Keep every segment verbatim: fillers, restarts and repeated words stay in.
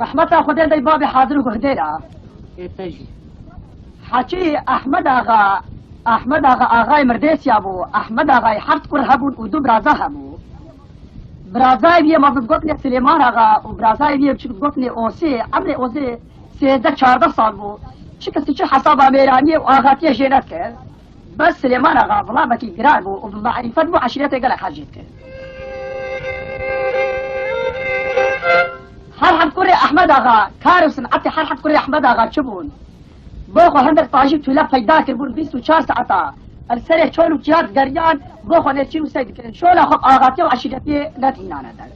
Rehmeta Xwedê dey babê hazir û guhdêra. Ê te jî. Heçî Ehmed Axa, Ehmed Axa axayê Mirdêsiya bû. Ehmed Axayê heft kur hebûn û du biraza hebû. Birazayê wî yê mezin gotinê Silêman Axa û birazayê wî yê biçûk gotinê Osê. Emrê Osê sêzdeh çardeh sal bû. Çi kesî çi hesaba mêraniyê û axatiyê jê nekir. Bes Silêman Axa zilamekî giran bû û bi marîfet bû, eşîretê gelek hejê dikir. Her heft kurê Ehmed Axa, kar û sinetê her heft kurê Ehmed Axa çi bûn? Bo xwe hinek tajî tûle peyda kiribûn, bîst û çar saeta li serê çol û çiya digeriyan, bo xwe nêçîr û sey dikirin. Şola xwe bi axatiyê û eşîretiyê nedihînane der.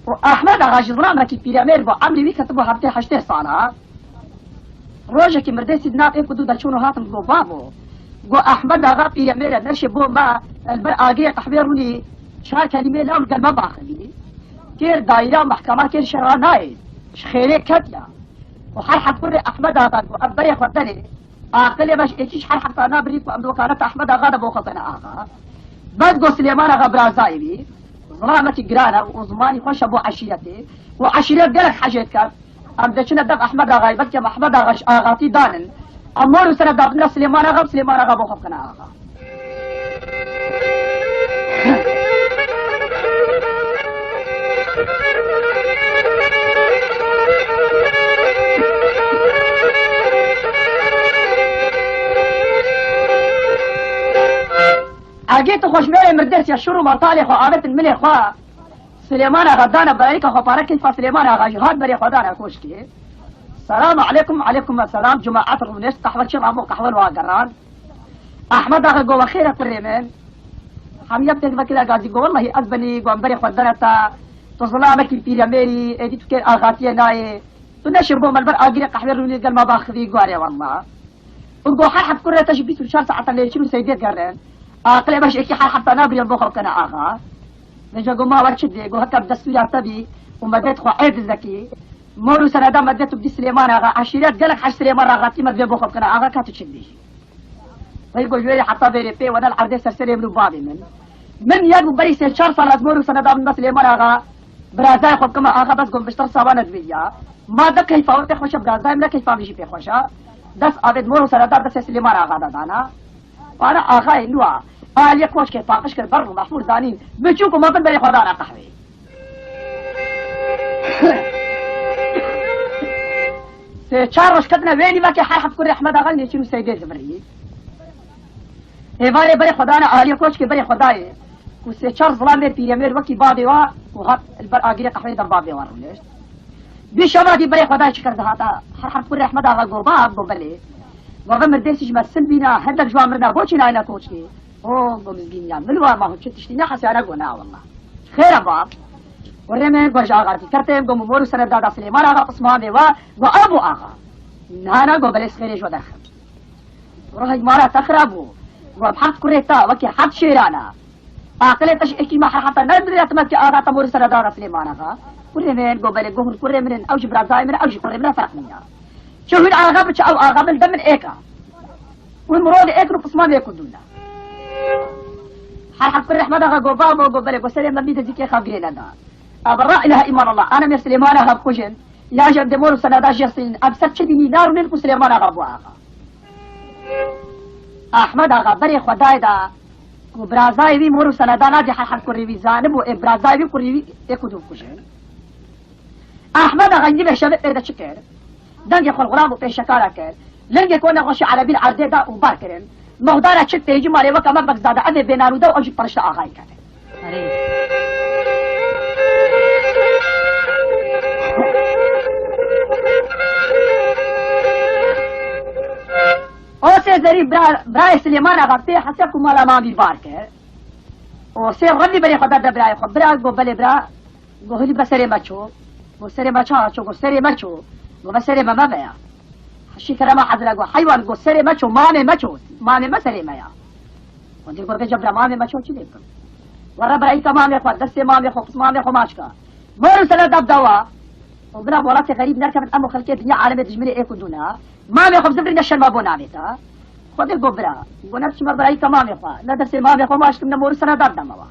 Û Ehmed Axa jî zilamekî pîremêr bû, emrê wî ketibû heftê heştê sala. Rojekî Mirdêsî di nav êk û du de çûn û hatin, go bavo, go Ehmed Axa pîremêr e, neşê bo me li ber agirê qehwê rûnî çar kelîmê law li gel me baxivî. Kêr dayîra mehkema kêr şer'a nayê, ji xêrê ketiya. Û her heft kurê Ehmed Axa go ev berê xwe derê, aqilê me ji êkî ji her hefta nabirî ku em di wekaleta Ehmed Axa de bo xwe bikene axa. Bes go Silêman Axa birazayê wî, zilamekî giran e û zimanî xweş e bo eşîretê û eşîret gelek hejê dike. Em dê çine dev Ehmed Axayê, belkî em Ehmed Axa ji axatî danin. Em mor û sene dabine Silêman Axa û Silêman Axa bo xwe bikine axa. Egê tu xweşmêrê Mirdêsiya şûr û mertalê xwe avêtin milê xwe. Silêman Axa dane berayîka xwe pare, keyfa Silêman Axa jî hat berê xwe dane koşkê. Selam aleykum, aleykum selam, cemaet rûnişt, qehwe çi rabû, qehwe li wa geran. Ehmed Axa go we xêr e kurê min. Hemiya pêk vekira gazî go wellahî ez benî, go em berê xwe dane te. Tu zilamekî pîremêrî, êdî tu kêr axatiyê nayê. Tu neşê bo me li ber agirê qehwê rûnî gel me baxivî, go erê wellah. Û go her heft kurê te jî bîst û çar saeta lê çin û seydê gerin. Aqilê me ji êkî her hefta nabiriyan bo xwe bikene axa. Vêca go ma we çi dê, go heta bi destûra te bî û me dê xwe ê dizekî. Mor û seneda me dê tu bidî Silêman Axa, eşîret gelek heş Silêman Axa tî me divê bo xwe bikene axa, ka tu çi dibêjî. Vey go ji wê heta vêrê pê wene li erdê ser serê min û bavê min. Min yek bû berî sê çar sal ez mor û seneda min be Silêman Axa, birazayê xwe bikime axa, bes go min bi ji tirsa wan nedibêjiya. Ma de keyfa wê pê xweş e, birazayê min de keyfa min jî pê xweş e. Dest avêt mor û seneda destê Silêman Axa de dana. Para axayê nû a aliyê koçkê paqij kir, ber û mexmûr danîn, biçûk û mezin berê xwe dana qehweyê. Sê çar roj ketine wê nîvekê her heft kurê Ehmed Axa nêçîr û seydê divirî. Êvarê berê xwe dane aliyê koçkê berê xwe dayê. Ku sê çar zilamê pîremêr wekî bavê wa ku hat li ber agirê qehweyê de bavê wa rûnişt. Dû şeva dî berê xwe dayê çi kir dihata. Her heft kurê Ehmed Axa go bav, go belê. Go ve Mirdêsî ji me sim bîna, hindek ji wan mirina, boçî nayne koçkê. O, go mizgîniya min wa, ma hûn çi tiştî nehesiyane? Go na wella. Xêr e bab. Kurê min, go ji axatî kertêm, go min mor û seneda da Silêman Axa, Osmanê wa, go ev bû axa. Nana, go belê, xêrê ji we derxim. Rihek mala te xirab bû. Go heft kurê te wekî heft şêran e. Aqilê te ji êkî me her hefta nedibire te me kî axa te mor û seneda da Silêman Axa. Kurê min, go belê, go hûn kurê min in, ew jî birazayê min e, ew jî kurê min e, ferq nîne. Çi hûn axa bin, çi ew axa bin, li dem min êk e. Hûn mirovê êk in û pismamê êk û dû ne. Her heft kurê Ehmed Axa go bavo, go belê, go serê me mî de zî kê xevirê neda. Ebe la ilahe illallah, ana mêr Silêman Axa bikujin, ya jî em dê mor û seneda jê sînin, em ser çi dînî narûnin ku Silêman Axa bû axa. Ehmed Axa berê xwe dayê da ku birazayê wî mor û seneda nadî, her heft kurê wî zanibû, ê birazayê wî kurê wî êk û dû bikujin. Ehmed Axa nîvê şevê pê de çi kir? Dengê xwe li xulam û pêşekara kir. Lingê ku nexweşî erebî li erdê da û bar kirin. Muxdara çi têjî malê weke me Begzada, ev ê bênarûde û ew jî perişta axayî kete. Erê. O sê zerî bira, birayê Silêman Axa pê hese ku mala mamî bar kir. O sê revî berê xwe da de birayê xwe. Bira, go belê bira. Go hilî be serê me ço. Go serê me ça ço, go serê me ço. Go be serê me me veya. Hişî kerema hezira go heywan, go serê me ço, mamê me ço. Mamê me serê me ya. Go dê go vêca bira mamê me ço çi lê bikim? Werre bira îka mamê xwe, destê mamê xwe, qismamê xwe maçka. Mor û sene dab dawa. O bira welatê xerîb nekevin, em û xelkê dinya alemê dijminê êk û dû ne. Mamê xwe bi zivirî ne şerma bo navê te. Xwedê go bira. Go ne biçime bira îka mamê xwe. Ne destê mamê xwe maçkim, ne mor û sene dab dama wa.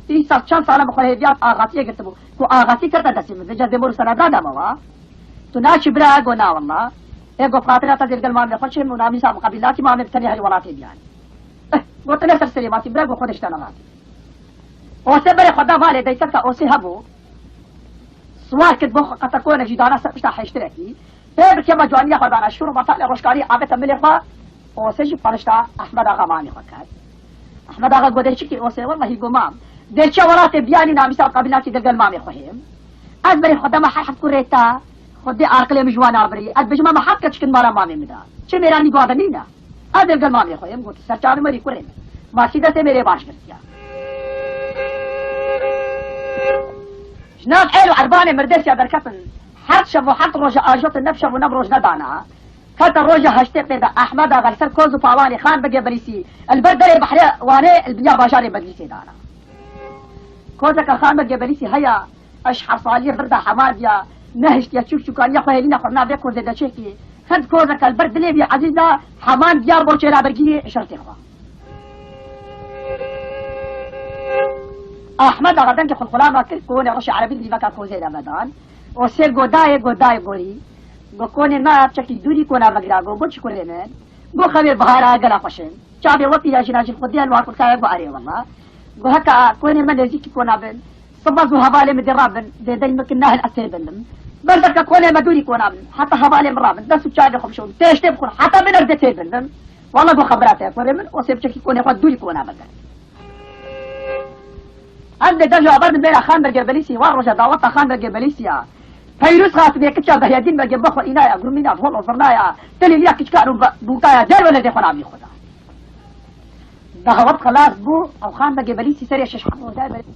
Îsa çend sala bi xwe hêviya axatiyê girtibû. Ku axatî kete destê min, vêca zêmor û seneda dema wa. Tu naçî bira, go na wella. Ê go xatira te zêl gel mamê xwe çê min û namîsa bi qebîlakî mamê bi tenê herî welatê biyanî. Eh, go tu ne ser serê matî bira, go xwe deştana matî. Osê berê xwe da valê, deysek te osê hebû. Siwar kir bo xwe qete kone jî dana ser pişta heştirekî. Pê bi kêma ciwaniya xwe dana şûr û metalê roşkarî avête milê xwe. Osê jî panişta Ehmed Axa mamê xwe ket. Ehmed Axa go dê çikî osê, wellahî go mam. Dê çiya welatê biyanî namîsa qebîlakî gel gel mamê xwe hêm. Ez berê xwe dema her heft kurê te, xwe dê aqilê min ji wan abirî. Ez bêjim me heft ke çikin mala mamê min da. Çi mêranî go de nîne. Ez ê gel mamê xwe yêm, got, serçavê me rî kurê min. Masî destê mêrê baş girtiya. Ji nav êl û erbanê mirdêsiya derketin, heft şev û heft roj ajotin, neb şev û neb roj nedana. Heta roja heştê pê de Ehmed Axa li ser koz û pawanê Xan Begê Belîsî, li ber derê behrê Wanê, li binya bajarê Bedlîsê dana. Kozeke Xan Begê Belîsî heya, Eş heft salî vir de heman diya, nehiştiye çûk çûkaniya xwe hêlîne xwe nav vê kozê de çêkî. Hind kozeke li ber dilê wî ezîz de heman diya bo çêlabergî şertê xwe. Ahmed Axa dengê xwe xulama kir, konê reşê erebî li vîveka kozê de vedan. Osê go dayê, go dayê gorî. Go konê me çekî dûrî kona vegira, go bo çi kurê min? Go xewê bihara gela xweşin. Çavê wekî ya jina jin xwediyên wa kurtaya go erê wella. Go heka konê me nêzîkî kona bin. Siba zû hevalê min dê rabin, dê deng min kin nahil ez tê bindim. Berdeka konê me dûrî kona bin. Heta hevalê min rabin. Dest û çavê xwe bişon. Têştê bixwin. Heta bin ez dê tê bindim. Wella go xebera te kurê min. O sê biçekî konê xwe dûrî kona bin. Em dê dev ji avar din bêra Xan Begê Belîsî, wan roja daweta Xan Begê Belîsî ya. Peyrûz Xatinê kiça Behyedîn Begê bixwe înaya, gurmîna, hol ozirnaya, tilîliya kiçkan û be-, bûkaya, der wele dê xwe navî xwe da. Dawet xelas bû, ew Xan Begê Belîsî serê şeş heft rojayê Belîsî.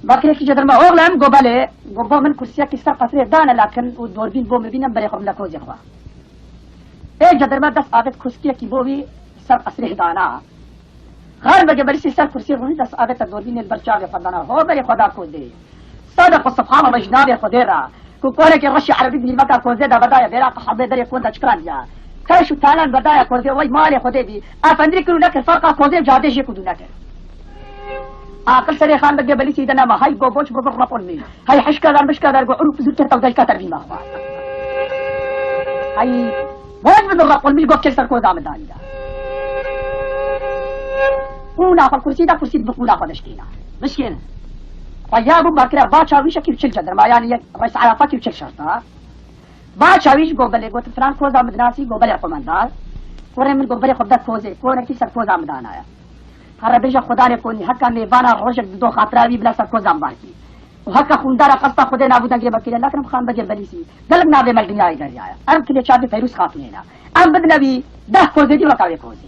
Bakirê ki cedirma oğlum, go belê, go bo min kursiyekî ser qesrê dane lakin û dorbîn bo min bînin berê xwe bine kozê xwe. Ê cedirma dest avêt kursiyekî bo wî ser qesrê dana. Xan Begê Belîsî ser kursî rûnî dest avête dorbînê li ber çavê xwe dana. Ho berê xwe da kozê. Sadeq û Subhanallah ji navê Xwedê re. Ku konekê reşî erebî bi nîveka kozê de vedaya bêra qehebê derê konda çikiran ya. Keş û talan vedaya kozê wey malê Xwedê bî. Efendî kir û nekir ferqa kozê û cadê jê ku dû nekir. Aqil serê Xan Begê Belîsî de nema. Hay go boç bibir repon mî. Hay hişka dar mişka dar go uruk zû keta û delka terbî me xwe. Hay boç bibir repon mî go kir ser koza min danî ya. Qûna xwe kursî de kursî bi qûna xwe dişkîna. Bişkêne. Xwe ya bû bakire ba çawîşekî û çil cedirma, yanî yek reis Erafakî û çil şerta. Ba çawîş go belê, gotin filan koza min dinasî, go belê qomendar. Kurê min go berê xwe bide kozê, konekî ser koza min danaya. Here bêje Xudanê konî, heka mêvana rojek dido xatira wî bila ser koza min barkî. Û heka xwîndara qesta Xwedê navû dengê me kiriye, lakin em Xan Begê Belîsî. Gelek navê me li dinyayê deriyaya. Em kilê çavê Peyrûz Xatûnê ne. Em bidine wî deh kozê dî weka wê kozê.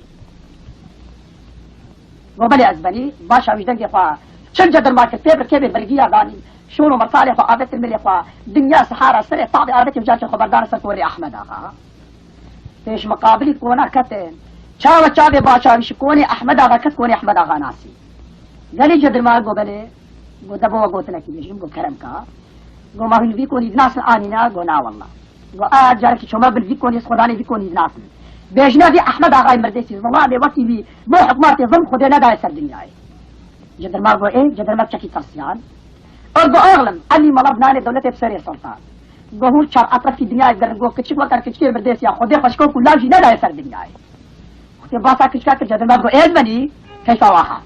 Go belê ez benî, baş a wî dengê xwe çil cedirma kir, pê bi kêmê bergiya danî, şûr û mertalê xwe avêtin milê xwe, dinya sihara serê tavê avêtin carkê xwe berdane ser korê Ehmed Axa. Pêş miqabilî kona ketin. Çawa çavê baş a wî şi konê Ehmed Axa ket, konê Ehmed Axa nasî. Gelî cedirma go belê, go de bo we gotinekî bêjim, go kerem ka. Go ma hûn vî konî dinasin anîna, go na wella. Go a carekî çoma bin vî konî, ez xwedanê vî konî dinasin. Bêjine vî Ehmed Axayê mirdêsî, zilamê wekî vî, bo hikmatê zilm Xwedê nedaye ser dinyayê. Cedirma go ê, cedirma çekî tirsiyan. Ez go axlim, Elî Mala binanê dewletê bi serê sultan. Go hûn çar etrefkî dinyayê gerin, go kiçik wekar kiçikê mirdêsî ya, Xwedê xweşko ku lav jî nedaye ser dinyayê. Wextê basa kiçka kir, cedirma go ê ez benî, keyfa waha.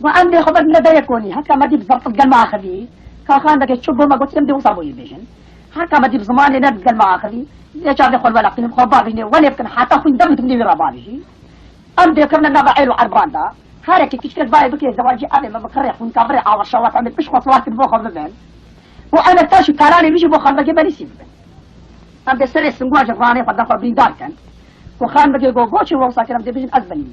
Go em dê xwe ber ne dayê konî, heka me dî bi zerqil gel me axivî. Ka Xan Begê çû bo me got, em dê wisa bo yê bêjin. Heka me dî bi zimanê ne gel me axivî. Dê çavê xwe li we leqînin, xwe bavînê, welê bikin, heta xwîn de bidimnê wî re bavîjî. Em dê kirine nava êl û erban de. Herekî kiçikek bayê bike zewacî, evê me bi kirê xwînka virê awa şewat em ê pişt xwe siwar kin bo xwe bibin. Û em ê taş û talanê wî jî bo Xan Begê Belîsî bibin. Em dê serê singwa ji ranê xwe de xwe birîndar kin. Ku Xan Begê go, goçê we wisa kir, em dê bijin ez benî.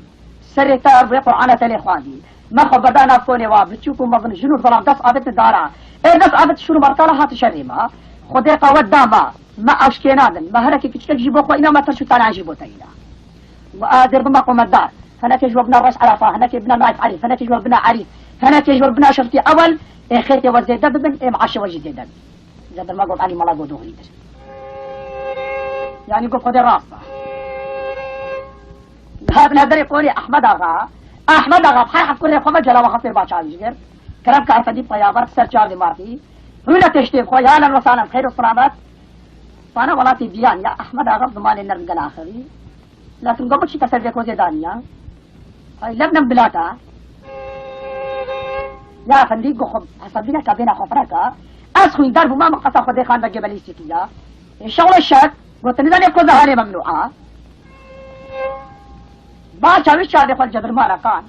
Serê te vê Qur'ana te lê xwendî. Me xwe beda nav konê wa, biçûk û mezin, jin û zilam dest avêtin dara. Ê dest avêt şûr û mertala hati şerê me. Xwedê qewet da me. Me ew şikê nadin. Me herekî kiçikek jî bo xwe îna, me taş û talan jî bo te îna. Û a dêr bima qomendar. Hinekê ji we bina Reş Erefa, hinekê bina Naif Erîf, hinekê ji we bina Erîf, hinekê ji we bina Şirtî Ewel, ê xêrê we zêde bibin, ê meaşê we jî zêde bibin. Cedirma got, Elî Mala got, doğrudur. Yanî got, Xwedê rast e. Hatine derê konê Ehmed Axa. Ehmed Axa her heft kurê xwe ve celawa xwe pêr ba çavî jigir. Kerem ka efendî peyaver ser çavê martî. Rûne teştê xwe, ya len wesanen xeyr û selamet. Sana welatê biyan ya Ehmed Axa zimanê nerm gel axivî. Lakin gomo çîka ser vê kozê daniya. Ay, lebnem bilata. Ya efendî, go xwe hesabîne ka bêna xwe fireka. Ez xwîndar bûma, min qesa xwe dê xan ve gebelî sîkiya. Înşallah şek, go tu nizanê koza halê memnû a. Ba çawî çavê xwe cedirma reqan.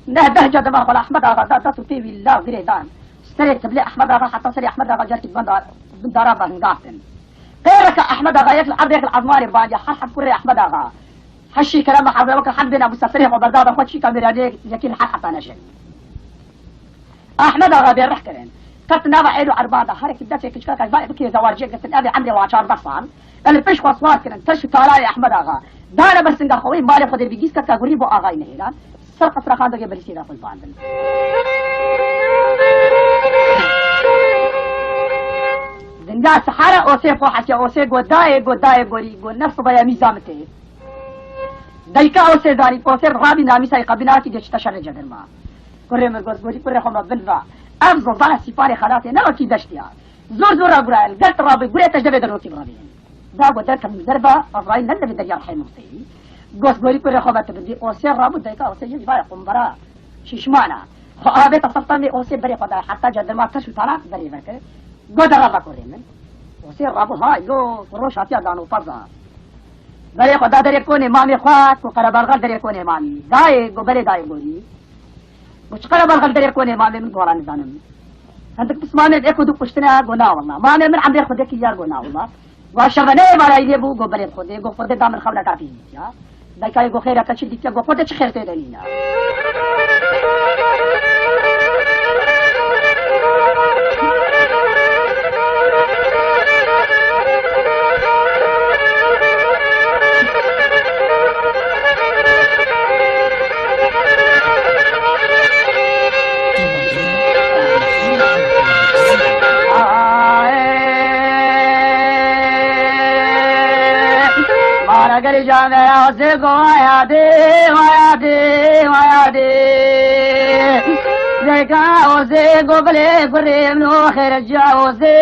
Neh deh cedirma xwe Ehmed Axa da dest û pê wî la girê dan. Serê tiblê Ehmed Axa heta serê Ehmed Axa cerkî bin dar-, bin dara ve hingatin. Qêreke Ehmed Axa yek li erdê yek li ezmanê baniya her heft kurê Ehmed Axa. Heşî kerema hevre weke hend bêna bû seferê xwe berda be xwe çîka mêranê yekî li her heta neşe. Ehmed Axa bê rih kirin. Qet nava êd û erba de herekî destê kiçkaka va bikê zewaciyê girtin evê emrê wa çardeh sal. El pişt xwe swar kirin, terş û talayê Ehmed Axa. Dane ber singa xwe wê malê xwe dê bigîz keka gurî bo axayî nehêlan. Ser qesra xan de gê belîsî de xwe bandin. Dinga sehara osê xwe hesiya osê go dayê, go dayê gorî, go nefs baya mîza min tê. Dayka osê zanî, osê rabî namîsayî qebînakî dê çi te şerê cedirma. Kurê min got, gorî kurê xwe me bin ra. Ev zozana sîparê xelatê ne wekî deştiya. Zor zor ra gurayel, gert rabî, gurê te ji devê derokî rabî. Da got derkem derva, Ezraîl ne devê derya rehê min seyî. Got gorî kurê xwe me tu bidî, osê rabû dayka osê yê vay qumbara. Şîşmana. Xwe avê te seftan vê osê berê xwe da, heta cedirma teş û tala berê vekir. Got de rava kurê min. Osê rabû ha, yo, roş hatiya dano paza. Berê xwe da derê konê mamê xwe, ku qerebalxal derê konê mamî. Dayê, go berê dayê gorî. Go çi qerebalxal derê konê mamê min, go wela nizanim. Hindik pismamê eko du kuştine, go na wela. Mamê min emrê xwe dekî ya, go na wela. Go şeve ne êvarayî lê bû, go berê xwe dê, go xwe dê da min xewleka pî ya. Daykayê go xêra te çi dîtiya, go xwe dê çi xêr tê de nîna. Mara gel came azê go waya dê, waya dê, waya dê. Zeka ozê go bilê gurê min o xêr ca ozê.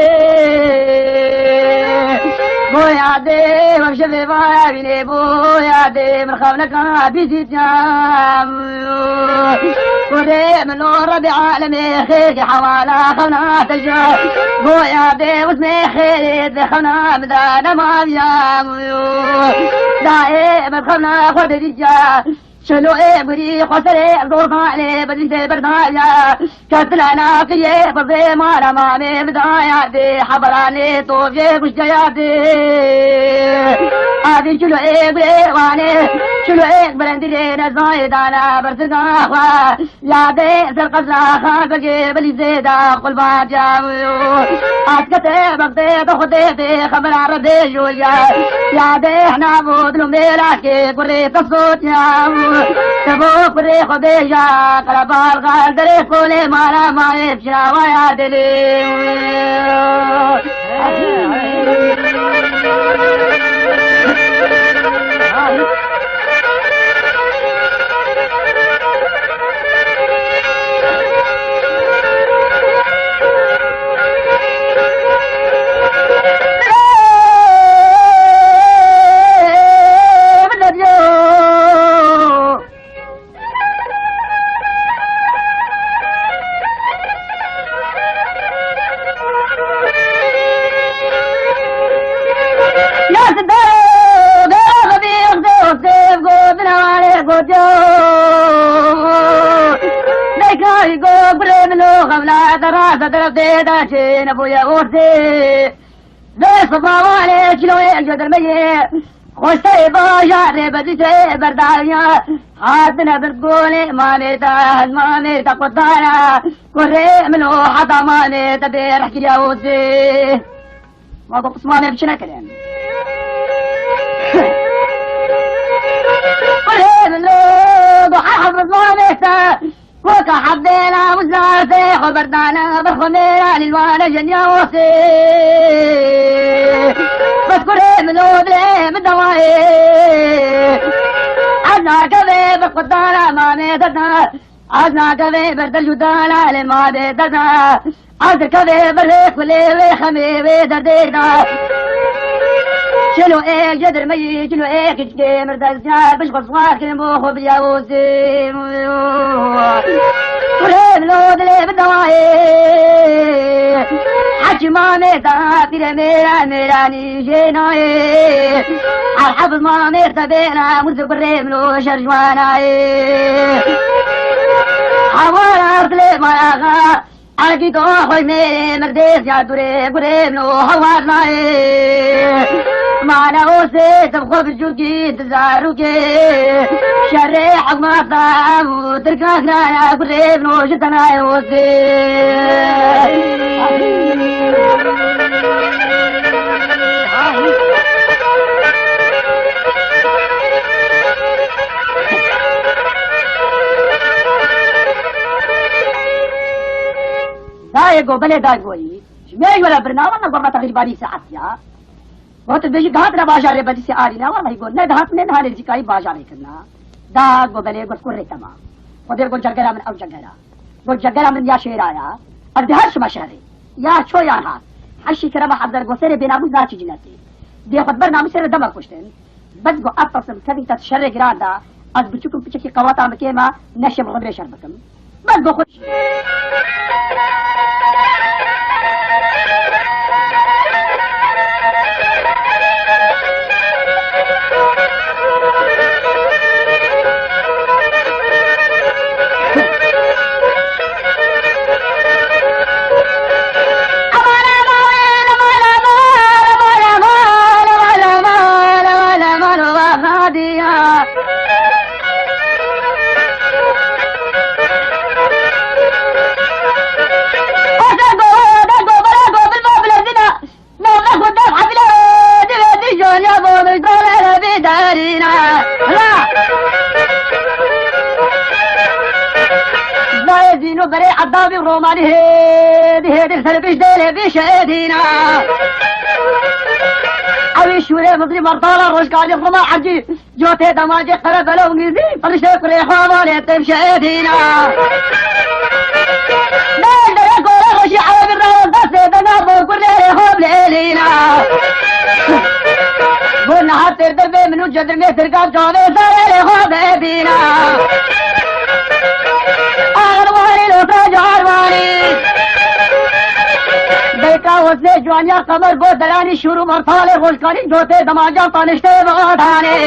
Boya dê, wek ji vê vaya vînê boya dê, min xewneka bîzîtiyam. Kurê min o Rebî alemê xêrkê hewala xewna te ji. Boya dê, wizmê xêrê dê xewna min de nemaviya. Dayê min xewna xwe didîtiya. Çilo ê gurî xweserê zordanê bi dîsê berdaya. Kestina nakiriye bi zê mala mamê vidaya dê heberanê tovê guşteya dê. Adî çilo ê gurê wanê, çilo ê birendî lê nezayê dana bersinga xwe. Ya dê ser qezla xan begê bilî zêda qulba camu. Askete bextê de xudê dê xebera re dê joya. Ya dê hna bu dilum bê laşkê kurê te sot ya. Te bo kurê xwe bêja qelebal gal derê kolê mala mayê pişira waya dilê. Zê sifra wale çiloyê cedirmeyê. Xweşteyê bajarê bedîteyê berdariya. Hatine bir golê mamê te, mamê te qutara. Kurê min o heta mamê te bê rehkiriya ozê. Ma go pismamê biçine kirin. Kurê min o go her heft mamê te. Koka hebdêla wizartê xwe berdane ber xwe mêra lîlwane jeniya osê. Bes kurê min o dilê min dawayê. Ez nakevê bi xwedana mamê deda. Ez nakevê ber dil û dala lê mamê deda. Ez dikevê ber rê kulê wê xemê wê derdê da. Çilo ê ji dirmeyî, çilo ê kiçkê mir dezgar, biş xwe swar kirin bo xwe biya wozê. Kurê min o dilê min dawayê. Hecî mamê da, pîrê mêra, mêranî jê nayê. Erheb mamê xwe bêna, mûz kurê min o şer ji wan nayê. Hawara dilê maraxa, ergî do xwe mêrê mirdê ziya durê, gurê min o hawar nayê. Mana o sê, dib xwe bi cûkî, di zarokê. Şerê hikmeta û dirgahna ya gurê min o ji denayê o sê. Dayê go, belê dayê goyî. Ji me were birnawa me gormeta xîrbanî saet ya. Got, bêjî dihatine bajarê bedîsê arîna, wellahî got, ne dihatine, ne halê zîkayî bajarê kirina. Da got, belê, got, kurê tema. Xwedê got, cergera min ew cergera. Got, cergera min ya şêra ya. Ez dê her şima şerê. Ya ço yan hat. Heşî kerema hezar got, serê bênamûs naçî cinetê. Dê xwe ber namûsê re dema kuştin. Bes got, ev fesil kevî te şerê giran da. Ez biçûk im, piçekî qewata min kêm e, neşêm xwe bi rê şer bikim. Bes bi xwe. Zayê zîno berê edabî romanî hêdî hêdî ser biş dêlê bî şehêdîna. Ewî şûrê mizrî mertala rojkarî xuma ecî. Cotê demacê qere belo mîzî, firiştê kurê xwe valê tim şehêdîna. Derdere gore roşî erebî rewa destê dena bo kurê xwe bilêlîna. Bo niha têr derbê min û cedirmê tirka cavê zarê lê xwe bêdîna. Arwanî lo te carwanî. Beyka wezê cuaniya qemer bo deranî şûr û mertalê rojkarî. Dotê demacan taniştê bi adanê.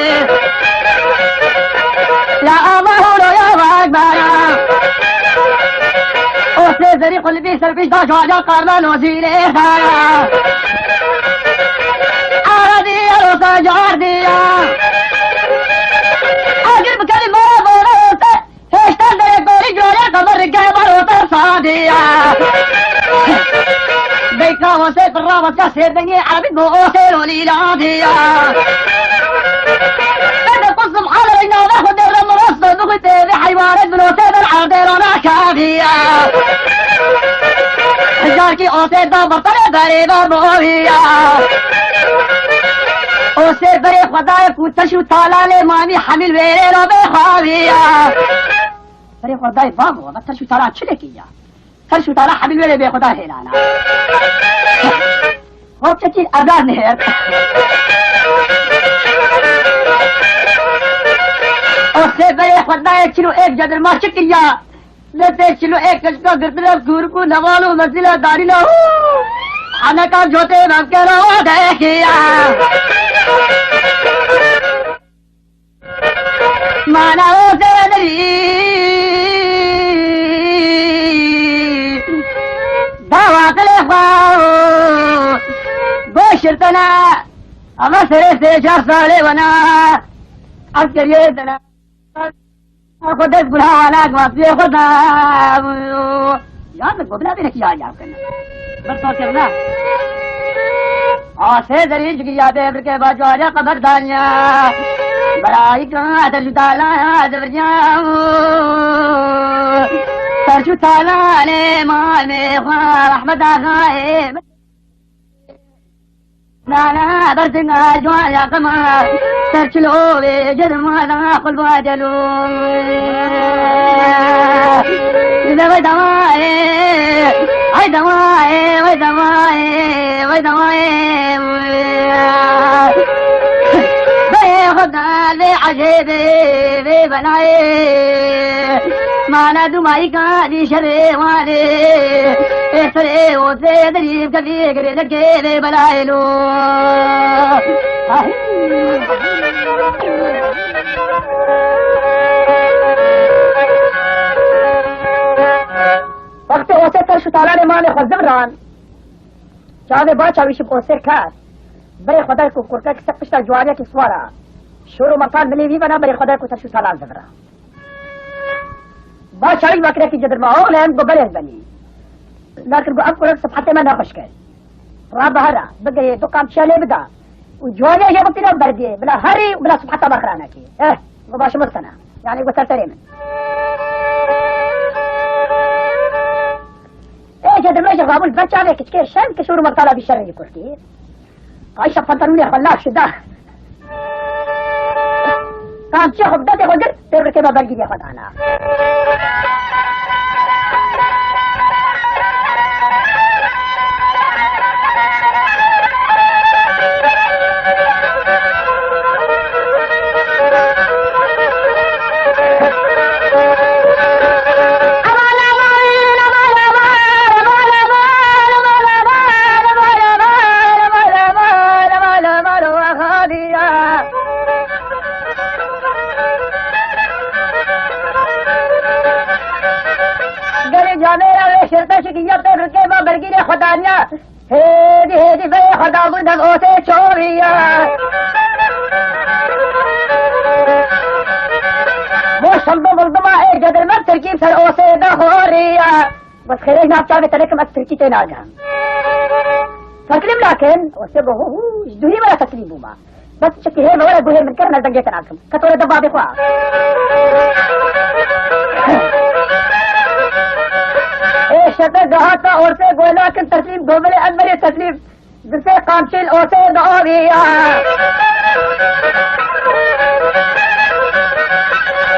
Ya Allah, holo ya Ekbera. O sê zerî xulbî serpîş da cuaca qarna nozîlê dara. Aradî ya rosa cardî ya. Agir bi kelî mara bona rosa. Hêşta derê gorî cwariya qemer rike baro te sadiya. Beyka wesê pirra wesya sêrdengê erebî bo o sêro lîladiya. Bede quzum alay nava xwe derre mirasta bixwî têvê heywanet bin o sê der erdêrana kaviya. Hijarkî o sê da bertene berê da boviya. O sê berê xwedayê ku teş û talanê mamî hemîl wêrê ra bê xaviya. Berê xwedayê bavo, ve teş û talan çi lêkî ya? Teş û talan hemîl wêrê bê xweda hêlana. Hop çekî evlad nihêr. O sê berê xwedayê çil û êk cedirma çi kiriya? Ne tê çil û êk keşka girtine kûrk û neval û mezîla darîna hû. Haneka cotê mevkera o dekiya. Mana o zêderî. Dawa qilê xwe. Goşirtene. Ama serê sê çar salê wana. Askeriyê dene. Xwe dest gula wana guhatiyê xwe da. Yan min gobina bêne ki yan yan kin. Bir sor kirina. Asê zerî cigiriya bê birke bacwariya qeber danya. Berayî ka derjû tala devirya. Serjû tala lê mamê xwe Ahmed Axayê. Nana berzinga cuan ya kama, ser çilo ve cedim ada kulba celo. Ve damaye, ay damaye, ve damaye, ve damaye. Ve Xuda ve acebe ve belaye. Mana dumayî kanî şerê wanê. Ê serê û sê derî bi kevî girê lekê vê belayê lo. Wextê Osê ser şûtalanê malê xwe ziviran, çavê ba çawîşî bi Osê ket. Berê xwe der ku kurkek ser pişta ciwaniyekî siwar a. Şûr û metal milê vî vena berê xwe der ku ser şûtalan zivira. Ba çawî vakirekî cedirma oxlem got belê ez benî. Nakir got ev kurek sibhetê me nexweş kir. Ra bahara, bigirê du qamçiya lê bida. Û ciwaniya jê bipîne û berdiyê. Bila herî û bila sibheta me xira nekê. Eh, got baş mistena. Yani got serserê min. Ê cedirme jî rabûn ber çavê kiçikê şen ki şûr û mertala vî şerê jî kurtî. Ayşe pantalonê xwe laş da. Kamçiyê xwe bi destê xwe girt, têbrikê me bergîrê xwe dana. Gelê camêra wê şirte şikî ya pê rikê ma bergîrê xwe daniya. Hêdî hêdî vê xwe dabû dev Osê çoriya. Bo şildi vildima ê cedirme tirkî ser Osê de xoriya. Bes xêrê nav çavê te nekim ez tirkî tê nagem. Teslîm nakin, Osê got, hu hu, ji duhî me re teslîm bûma. Bes çikî hê me were guhê min kirin ez dengê te nakim. Ke to re de bavê xwe. Ê şete dihata Osê got nakin teslîm, got belê ez berê teslîm. Di sê qamçîl Osê diaviya.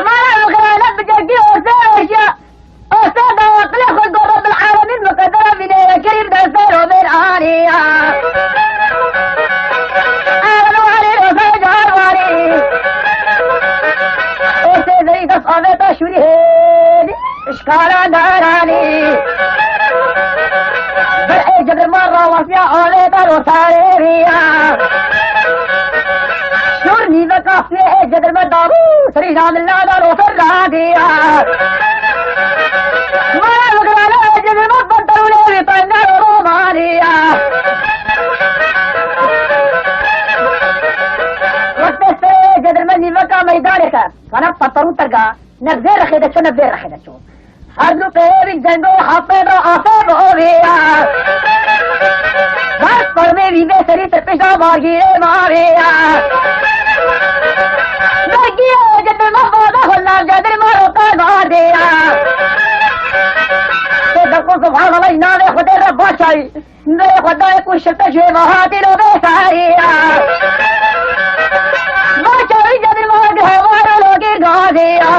Mala bi xeyalet bi cengî Osê aşiya. Osê da aqilê xwe got Rabbil Alemîn miqedera vînê ye kerîm destê Romêr aniya. Aqil warî Osê car warî. Osê zerî dest avêta şûrî hêdî. Şkala daranî. Ber ê cedirma rawasiya avê dar û sarê riya. Şûr nîveka fiyê ê cedirme dabû, serî namilla dar û ser radiya. Mala migrana ê cedirme pantalonê wî tayndar û romaniya. Wextê sê ê cedirme nîveka meydanê ke, kana pantalon terga. Ne vê rexê de ço, ne vê rexê de ço. Her du peyê wî cengo hafê de afê bi ovê ya. Bas parmê vî vê serî tirpişta margîrê mavê ya. Bergî ê cedirma bada xwe nav cedirma roka nadê ya. Tê de ku subhanallah navê Xwedê re başayî. Nê Xwedayê ku şirte ji hêva hatî lo bê sariya. Baca wî cedil ma di hewar û lo gir gaziya.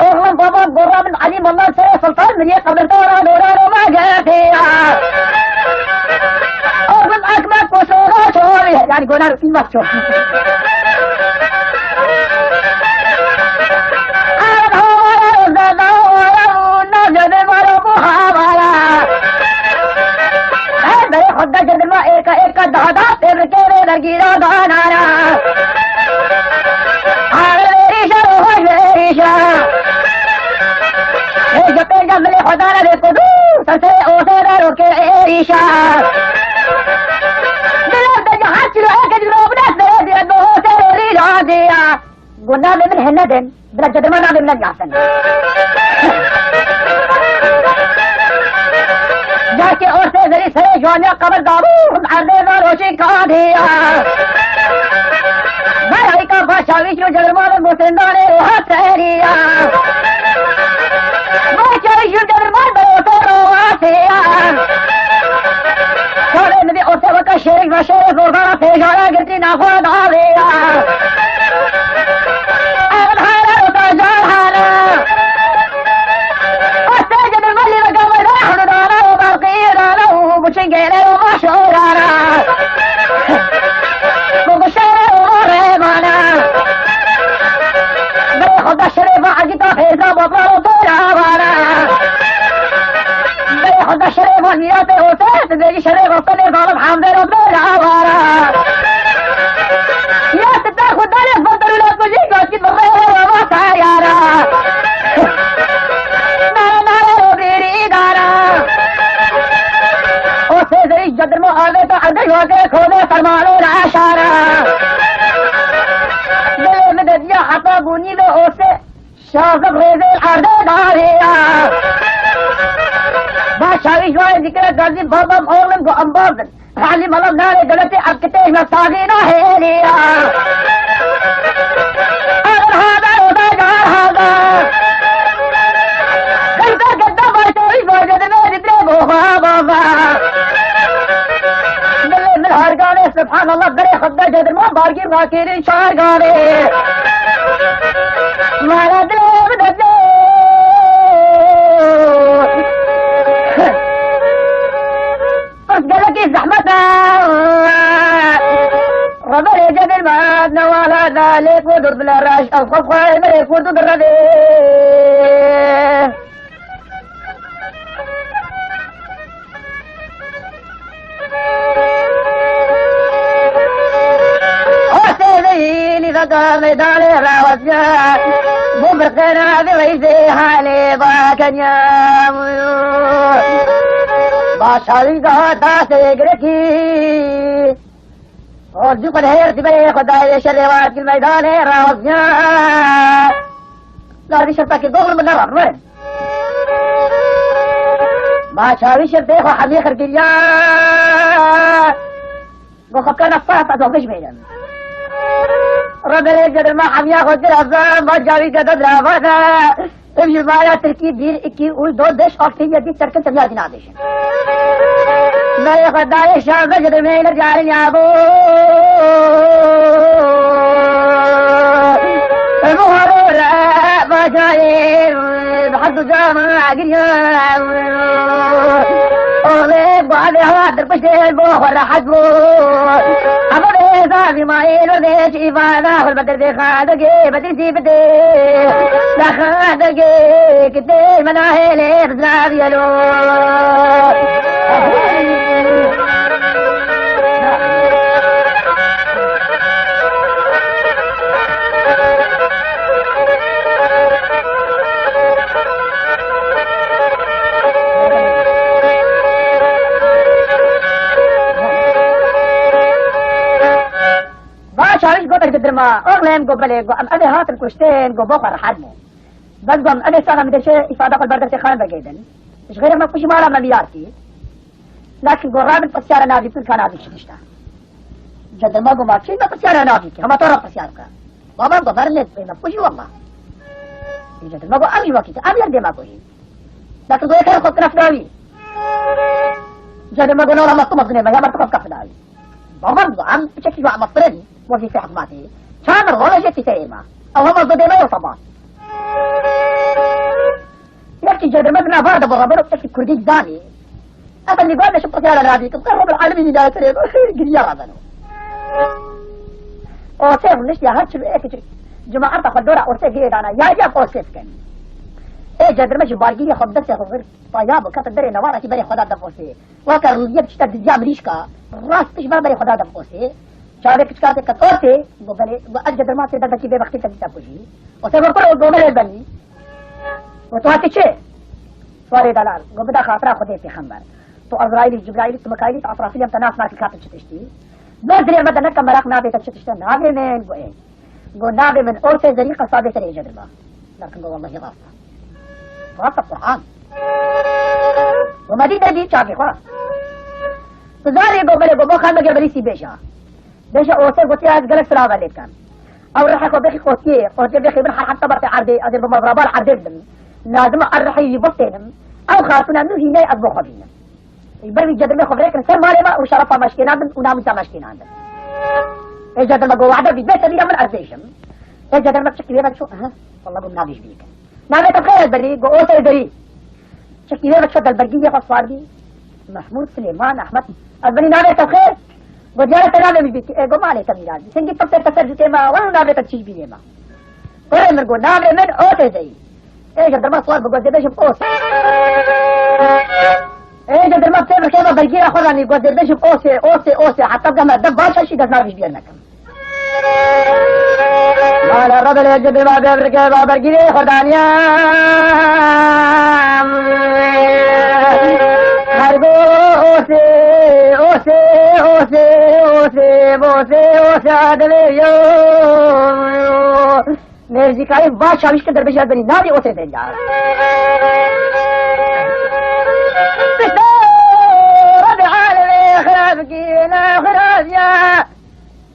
Oxlum babam gorra min Elî Malla serê Sultan min yê qebirda ra dora ro ma getiya. Oxlum ekmek ku soga çori, yani gonar û îmak çor. Her berê xwe da cedilma êka êka dahada têbrikê vê dergîra danana. Ağır verişa, rohoş verişa. Hêja pênca milê xwe dane vê ku dû, ser serê osê de rokê êrîşa. Dilê de cihar çilo eke dilobine serê diye doho serê rî radiya. Got navê min hene din, bila cedirma navê min neyastin. Carkê osê verî serê ciwaniya qebir dabû, him erdê varoşî kadiya. Berayka başa wî çilo cedirma bin bo sindanê roha seriya. Başa wî çilo cedirma bin bo roha seriya. Çavê min vê osê Êgara girtî naxwe navê ya. Ev hare û tacar hare. Astê ji bin belî ve gamê de hemdana û berqî dana û buçingêre û maşorana. Bu bişere û rêmana. Bê xwe da şerê va egîta fêrda botlar û têra vana. Bê xwe da şerê va niyatê û tê, dibêjî şerê va tenê zalim hemdê û têra vana. Ya sita xwe danê va derûla kujî, gaskî bi rê û va tayara. Nara nara û bêrî dara. O sêzerî cedirma avêta erdê wake kode fermanê ra şara. Dilê min de diya heta bûnî ve ose şazib rêzê erdê dariya. Ba şawî ji wayê dikire gazî babam oğlum bu ambazin. Halî malam nare devletê ev kitêj me tazî nahêliya. Ev hada oda car hada. Kırda gıdda başlamış başladı ve dibre boğa baba. Dilê min hargane, subhanallah, berê xwe da cedirma bargî rakêrê çargane. Mara dilê min de. Pirs gelekî zehmet e. Reberê cedirma newala da lê ku dur bile reş ev xwe xwe berê ku dur revê. Hosê zeyînî vega meydanê rawestiya, bo birqena vê reyzê halê ba kenya. Başarî da dastê girekî. Hozî xwe diher dibe xwe dayê şerê wa gil meydanê rawestiya. Lar bir şerta ki doğru mu ne var mı? Ma çavi şertê xwe hemî xirgiriya. Go xwe kana sah ez alkış beynim. Rebelê cedirma hemiya xwe kir azan ba çavi gede dravana. Ev ji mala Tirkî bir, iki, üç, dört, beş, altı, yedi, sekiz, seviya dîna bêjin. Nayê xwe dayê şaze ji demê ne carî ya bû. Ev haro re bacayê bi her du cama giriya. Oğlê bu avê hawa dirpiştê bo xwe rehet bû. Ama bê zazî mayê lo dê şîvana xwe bedir bê xadegê bedir zî bidê. Daxadegê kitê mena hêlê bizraviyelo. Va çawiş got, "Erge dirma, oxlem," go, "belê," go, "em evê hatin kuştin," go, "bo xwe rehet bû." Bes go, "Em evê saxa min deşe îfada xwe li ber destê xan vegeydin. Ji xêrê me kujî mala me miyar kî." Lakin go, "Rabin pisyara navî kul ka navî çi tişta." Cedirma go, "Ma kî me pisyara navî kî? Hema to re pisyar bike." Baba go, "Verin lê me kujî wella." Cedirma go, "Em jî wekî te, em yer dê me kujî." Lakin go, "Yeker xwe kine fidawî." Cedirma go, "Nola me tu mezginê me, ya ber tu xwe bike fidawî." Baba go, "Em piçekî ji we meztir in, wezîfê hikûmetê. Çar mir rojê fîteyê me. Ew hema zodê me yo seba." Yekî cedirme di nav de bo rebeno, yekî kurdî zanî. Efendî, gol de şi pisyara navî kim, qey Rabbil alemîn hîdayet rê bo, giriya rebeno. Osê rûniştiya her çi ê kiçik. Cemaeta xwe dora osê girê dana, ya ya osê dikin. Ê cedirme ji bargîrê xwe bi destê xwe vir, pa ya bo kete derê newara kî berê xwe da dev osê. Weke rûviyê bi tişta diziya mirîşka, rast pişt ve berê xwe da dev osê. Çavê kiçika tê qet osê, go belê, go ez cedirma tê derdekî bê bextê te dîsa kujî. Osê go kuro, go belê benî. Go tu hatî çi? Suarê delal, go bida xatira Xwedê pêxember. Tu Ezraîlî, Cibraîlî, tu Mikaîlî, tu Asrafîlî, em te nas nakin katin çi tiştî. Ber dilê me de neke meraq navê te çi tişt e, navê min, go ê. Go navê min Ortê Zerî qesabê serê cedirma. Lakin go wellahî rast e. Rast e Qur'an. Go me dî de dî çavê xwe. Tu zanî go belê go bo xan me ger belî sî bêja. Bêje Ortê gotiya ez gelek silava lê dikim. Ew rihê xwe bêxî qotiyê, qotiyê bêxî bin her hefte ber te erdê, ez ê bi mezraba li erdê bidim. Lazim e ev rihê jî bistênim. Ew xatûna min hînê ez bo xwe bînim. Ber wî cedirmê xwe virêkin ser malê me û şerefa me şikênandin û namûsa me şikênandin. Ê jandarma go wada bî, bê te bîra min ez bêjim. Ê jandarma çikî wê ve çû, aha, walla go min navê ji bî kir. Navê te bi xêr ez berî, go Osê Derî. Çikî wê ve çû delbergî yê xwe swar bî. Mehmûd, Silêman, Ehmed. Ez berî navê te bi xêr. Go diyare te navê min bî. Ê go malê te mîra bî. Singî pirsê te ser cûtê me, wela navê te çî bî yê me. Kurê min go navê min Osê Derî. Ê jandarma swar bi go ez ê bêjim Osê. Ê jandarma pê bi xêva bergîra xwe danî, go ez ê bêjim Osê, Osê, Osê. Heta bigeme deh baş şî dest navê ji bîr nekim. Mala rebelê jandarma pê bi xêva bergîrê xwe daniye. Her go Osê, Osê, Osê, Osê, Osê, Osê, adilê yo. Mêrzîkayê va çawîş kir derbê jî ez benî navê Osê Derî ya. Pişta Rebî alemê xirab kî, ne xirab ya.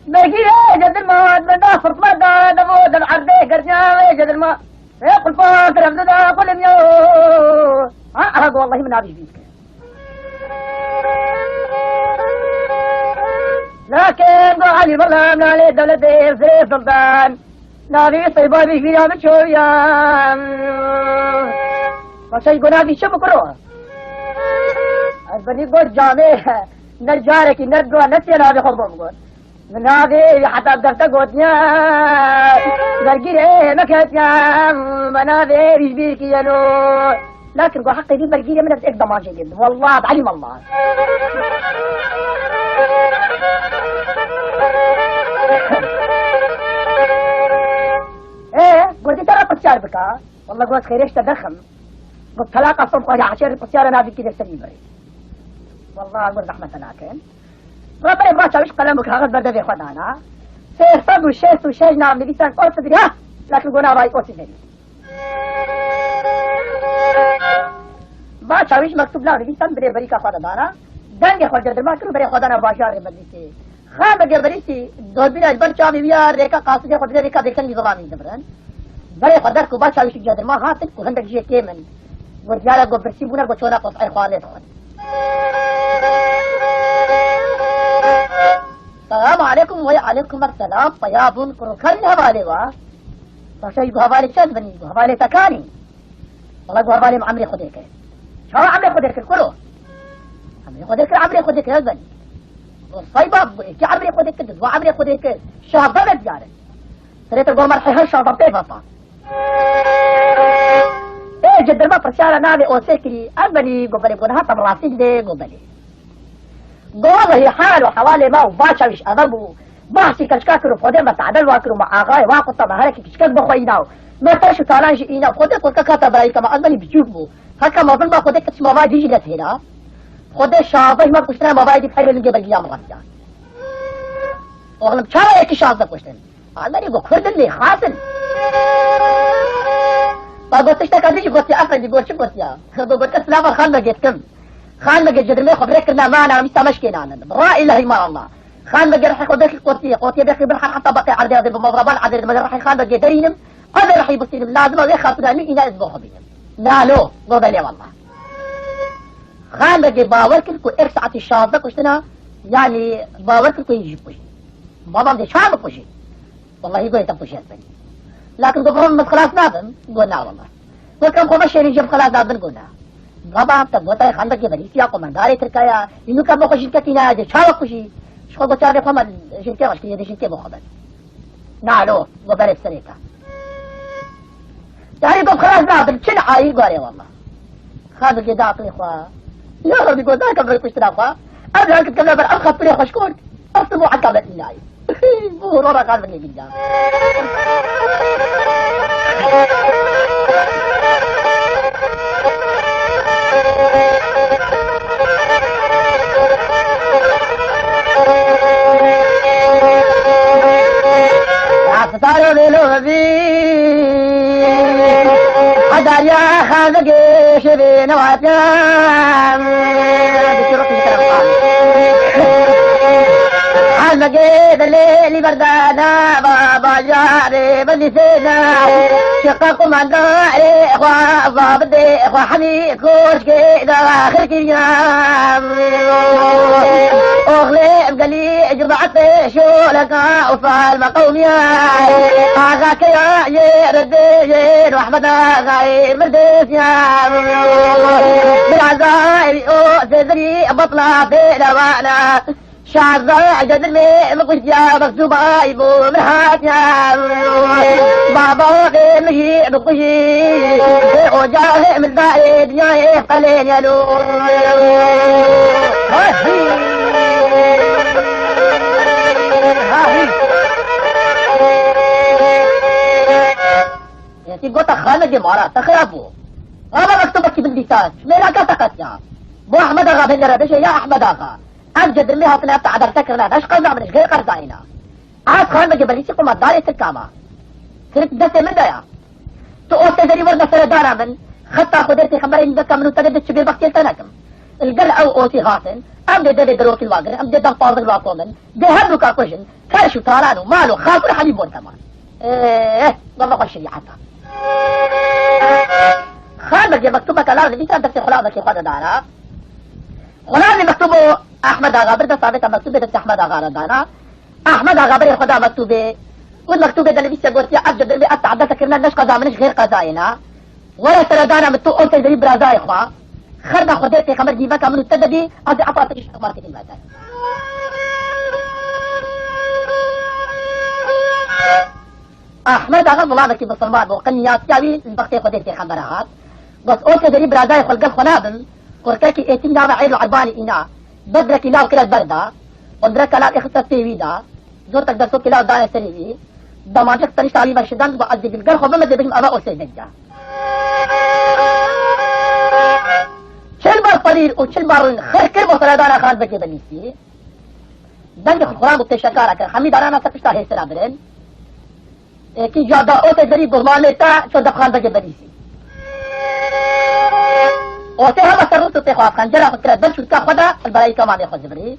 Mekî ê cedirma, min da firtma da, devo dem erdê gerdiya ê cedirma. Ê qulpa kirem da qulim yo. Ha, aha, go wallahî min navê ji bîr kir. Lakin go Elî Mela nalê dewletê Sirê Sultan. Navê Seyba Bîjbîra min çoviya. Paşa ji go navê çi bikuro? Ez benî got camê. Ner carekî, ner dua, ne sê navê xwe bom got. Min navê wî heta bi defte gotiye, bergîrê me ketiye, me navê wî ji bîr kiriye no. Lakin go heqê vî bergîrê min ez êk demancê lê bidim. Wallah, bi elî mallah. Ê, go dî te re pirsyar bika. Wallah, go ez xêrê ji te derxim. Go telaqa som xwe ya eşêr pirsyara navî kî de serî birê. Wallah, go zehmet te nakin. Rebelê ba çawîş qelem û kaxez ber devê xwe dana. Sê sed û şêst û şeş nav nivîsan Osê Derî, ha! Lakin go nava wî Osê Derî. Ba çawîş mektûb nav nivîsan birê berîka xwe de dana. Dengê xwe cedirma kir û berê xwe dana bajarê Bedlîsê. Xan Begê Berîsî dorbîna ji ber çavê wî ya rêka qasidê xwe dide rêka bêkengî zilamî dibirin. Berê xwe derk û ba çawîşî cedirma hatin ku hindek jê kêm in. Got diyare got birsî bûne got çona qot'ey xwe lê dixwin. Selamu aleykum wey aleykum selam peya bûn kurokar li hevalê wa. Paşa ji gu hevalê çend binî gu hevalê tekanî. Wala gu hevalê min emrê Xwedê kir. Çawa emrê Xwedê kir kuro? Emrê Xwedê kir, emrê Xwedê kir ez benî. Got Seyba, got êkî emrê Xwedê kir, di dua emrê Xwedê kir. Şazdeh ve diyar in. Sirêtir got merhê her şazdeh pê veta. Ê cedirma pirsyara navê Osê kirî, ez benî got belê, got niha te bi rastî didê, got belê. Got wellehî hal û hewalê me û va çawîş eve bû. Bahsî keçika kir û Xwedê me tadel wa kir û me axayê wa quta me herekî kiçikek bi xwe îna û me ferş û talan jî îna. Xwedê kurka kata birayîka me ez benî biçûk bû. Heka mezin ba Xwedê kir çima va cî jî netêna. Xwedê şazdeh me kuştine me va êdî her lingê belgiya min rasiya. Oxlim çawa êkî şazdeh kuştin? Almanî got, Kurd in lê xas in. Ba got, tişteka din jî gotiya, efendî, got, çi gotiya? Got, got, ez silava Xan Begê dikim. Xan Begê cedirmê xwe bi rê kirina me, ana wî sameşkê nanin. Bi ra îlahî ma Allah. Xan Begê rihê xwe derkir qotiye, qotiye derkir bir her heta betê erdê, ez ê bi mevraban erdê, ez ê rihê Xan Begê derînim, ez ê rihî bistînim, lazim e wê xatûna min îna ez bo xwe bînim. Nalo, got, belê wallah. Xan Begê bawer kir ku êk saetî şazdeh kuştina, yanî bawer kir ku yî jî kujî. Babam dê çawa bikujî? Wellahî goyê te xwe jê ez benî. Lakin got, "Baba, min xilas nabim?" Got, "Na wella." Got, "Em xwe veşêrin jê bi xilas nabin?" Got, "Na." Baba, te gotayê Xan Begê Berîsî ya, qomendarê Tirka ya, î nûka bo xwe jinkekî nayê, dê çawa kujî? Ji xwe got, "Çavê xwe me jinkê xwe ji kirî yê dê jinkê bo xwe ben." Na lo, got, "Berê serê te." Tarî got, "Xilas nabin, çi niha yî?" Got, "Erê wella." Xan Begê da aqilê xwe. Ya Rebî, got, "Nakim ber kuştina xwe. Ez her kim kevne ber ev xatûrê xweşkor. Ez tu bo heta ber înayî." Bû rora Xan Begê gilda. Saro vêlo vî. Hedariya Xan Begê şevê newatiya. Xan Gê dilê lî berdana va bajarê bendîsêna. Şiqa kumandarê xwe, zabitê xwe hemî koşkê daxil kiriya. Oxlê em gelî cemaetê şoleka û salme qewmiya. Axa keya yê redê yê Rehmet axayê mirdêsiya. Birazayê o sezerî batla pêlewana. Şarda egedir me min kuştiya, mektuba î bo min hatiya. Baba xê min jî bikujî, xê ocahê min dayê dinyayê qelêniyeno. Yekî gota xanegê mala te xirab bû. Ava mektubekî bindîsa, çi mêlaka te qetiya. Bo Ehmed Axa bêne re bêje, ya Ehmed Axa. Ev cedirmê hatine ev te edarte kirine, neş qeza min, ji gêr qerza îna. Ez xanegê belîsî qumetdarê Tirka me. Tirk destê min de ya. Tu o sêverî werine seredana min, xeta Xwedê pêxemberê nîveka min û te de çi bêbextiyê te nekim. Li gel ew otî hatin, em dê devê derokî li wa girin, em dê deh pazdeh li wa komin, dê her du ka kujin, kerş û talan û mal û xakur hemî bon teman. Eh, gava xwe şerîeta. Xan Begê mektûbeke lav nivîsa destê xulamekê xwe de dana. Xulamê mektûbo Ehmed Axa bir dest avêta mektûbê destê Ehmed Axa re dana. Ehmed Axa berê xwe da mektûbê. Û mektûbê de nivîsiye gotiye, ev cedirmê ev te edarte kirine, neş qeza min, ji gêr qezayê ne. Were seredana min tu ol teyderî birazayê xwe. Xerda Xwedê pêxember dîveka min û te de bî, ez ê efa te jî şexmatê bîme te. Ehmed Axa zilamekî misilman bû, qiniyatiya wî li bextê Xwedê pêxembere hat. Got, ol teyderî birazayê xwe li gel xwe nabim, kurkekî êtîm nava Êd û Erbanî îna, bedrekî law kire ber da, hundireka law êxiste pê wî da, Zotek dersokê law daye serê wî, damancek tenişta wî veşidan, got, ez dê li gel xwe bim, ez dê bijim eva ol sêverî ya. Çil bar ferîr û çil bar rûn xir kir bo seredana Xan Begê Belîsî. Dengê xwe xuran û pêşekara kir, hemî darana ser pişta hêsira birin. Êkî ca da ol teyderî guhmanê te ço def Xan Begê Belîsî. Ol tê hema ser rût û tê xwe xencera xwe kire ber çûtka xwe de, li berayîka mamê xwe zivirî.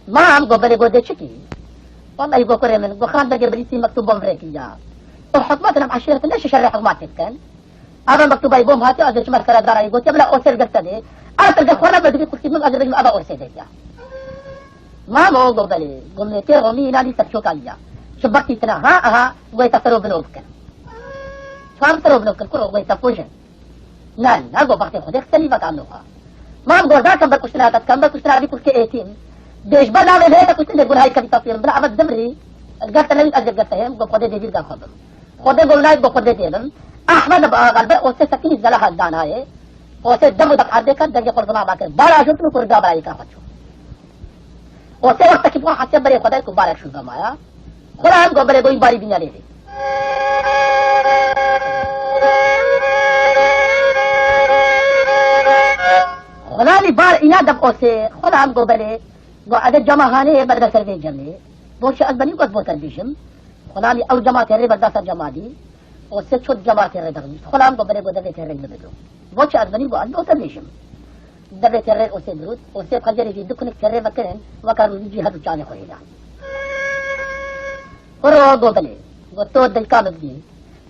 Mam got, belê, got, dê çikî? Wellahî got, kurê min, got, Xan Begê Belîsî mektûb bo min rê kiriya. Û hikûmetin em eşîretin ne şi şerê hikûmetê bikin. Ava mektûba yî bo min hatiye, ez ê çime li seredana yî, gotiye, bila ol sêverî gel te dê. Ez li gel xwe nebe, divî kurkî min, ez ê bêjim eva ol sêverî ya. Mamo, got, belê, got, mêrkê Romî îna nî serçoka wî ya. Ji bextî tine ha, aha, wê te ser û bino bikin. Çawa ser û bino bikin, kuro, wê te kujin. Ne, ne, got, bextê Xwedê xise nîveka min û xwe. Mam got, da kember kuştina te, kember kuştina vî kurkê êtîm. Bêjber navê vê te kuştin dê gunahî kevî te fîr. Bila ev dimrî, gel te newî ez ê gel te hêm, got, Xwedê dê vîr gel xwe bim. Xwedê got, nayê, got, Xwedê dê bim. Ehmed bi Axa li ber osê sekinî zeleha danayê. Osê dem û dek erdê ket, dengê xwe li zilamê kir. Bar ajot û kurda berayîka xwe çû. Osê wextekî bi xwe hesiya berê xwe dayê ku barek şû zemaya. Xulam got, belê, got, wî barî bîne lê vê. Xulamî bar îna def osê. Xulam got, belê. Got, ede cema hanê ye, berde ser vê cemê. Bo çi ez benî got bo te bêjim. Xulamî ew cema têrê berda ser cema dî. Osê çot cema têrê dexwîst. Xulam got, belê, got, devê têrê li bido. Bo çi ez benî got ez bo te bêjim. Devê têrê osê dirût, osê xecerê jî du kunik têrê vekirin, weka rûzî jî her du çavê xwe hêla. Kuro got, belê. Got, to dilka min bî.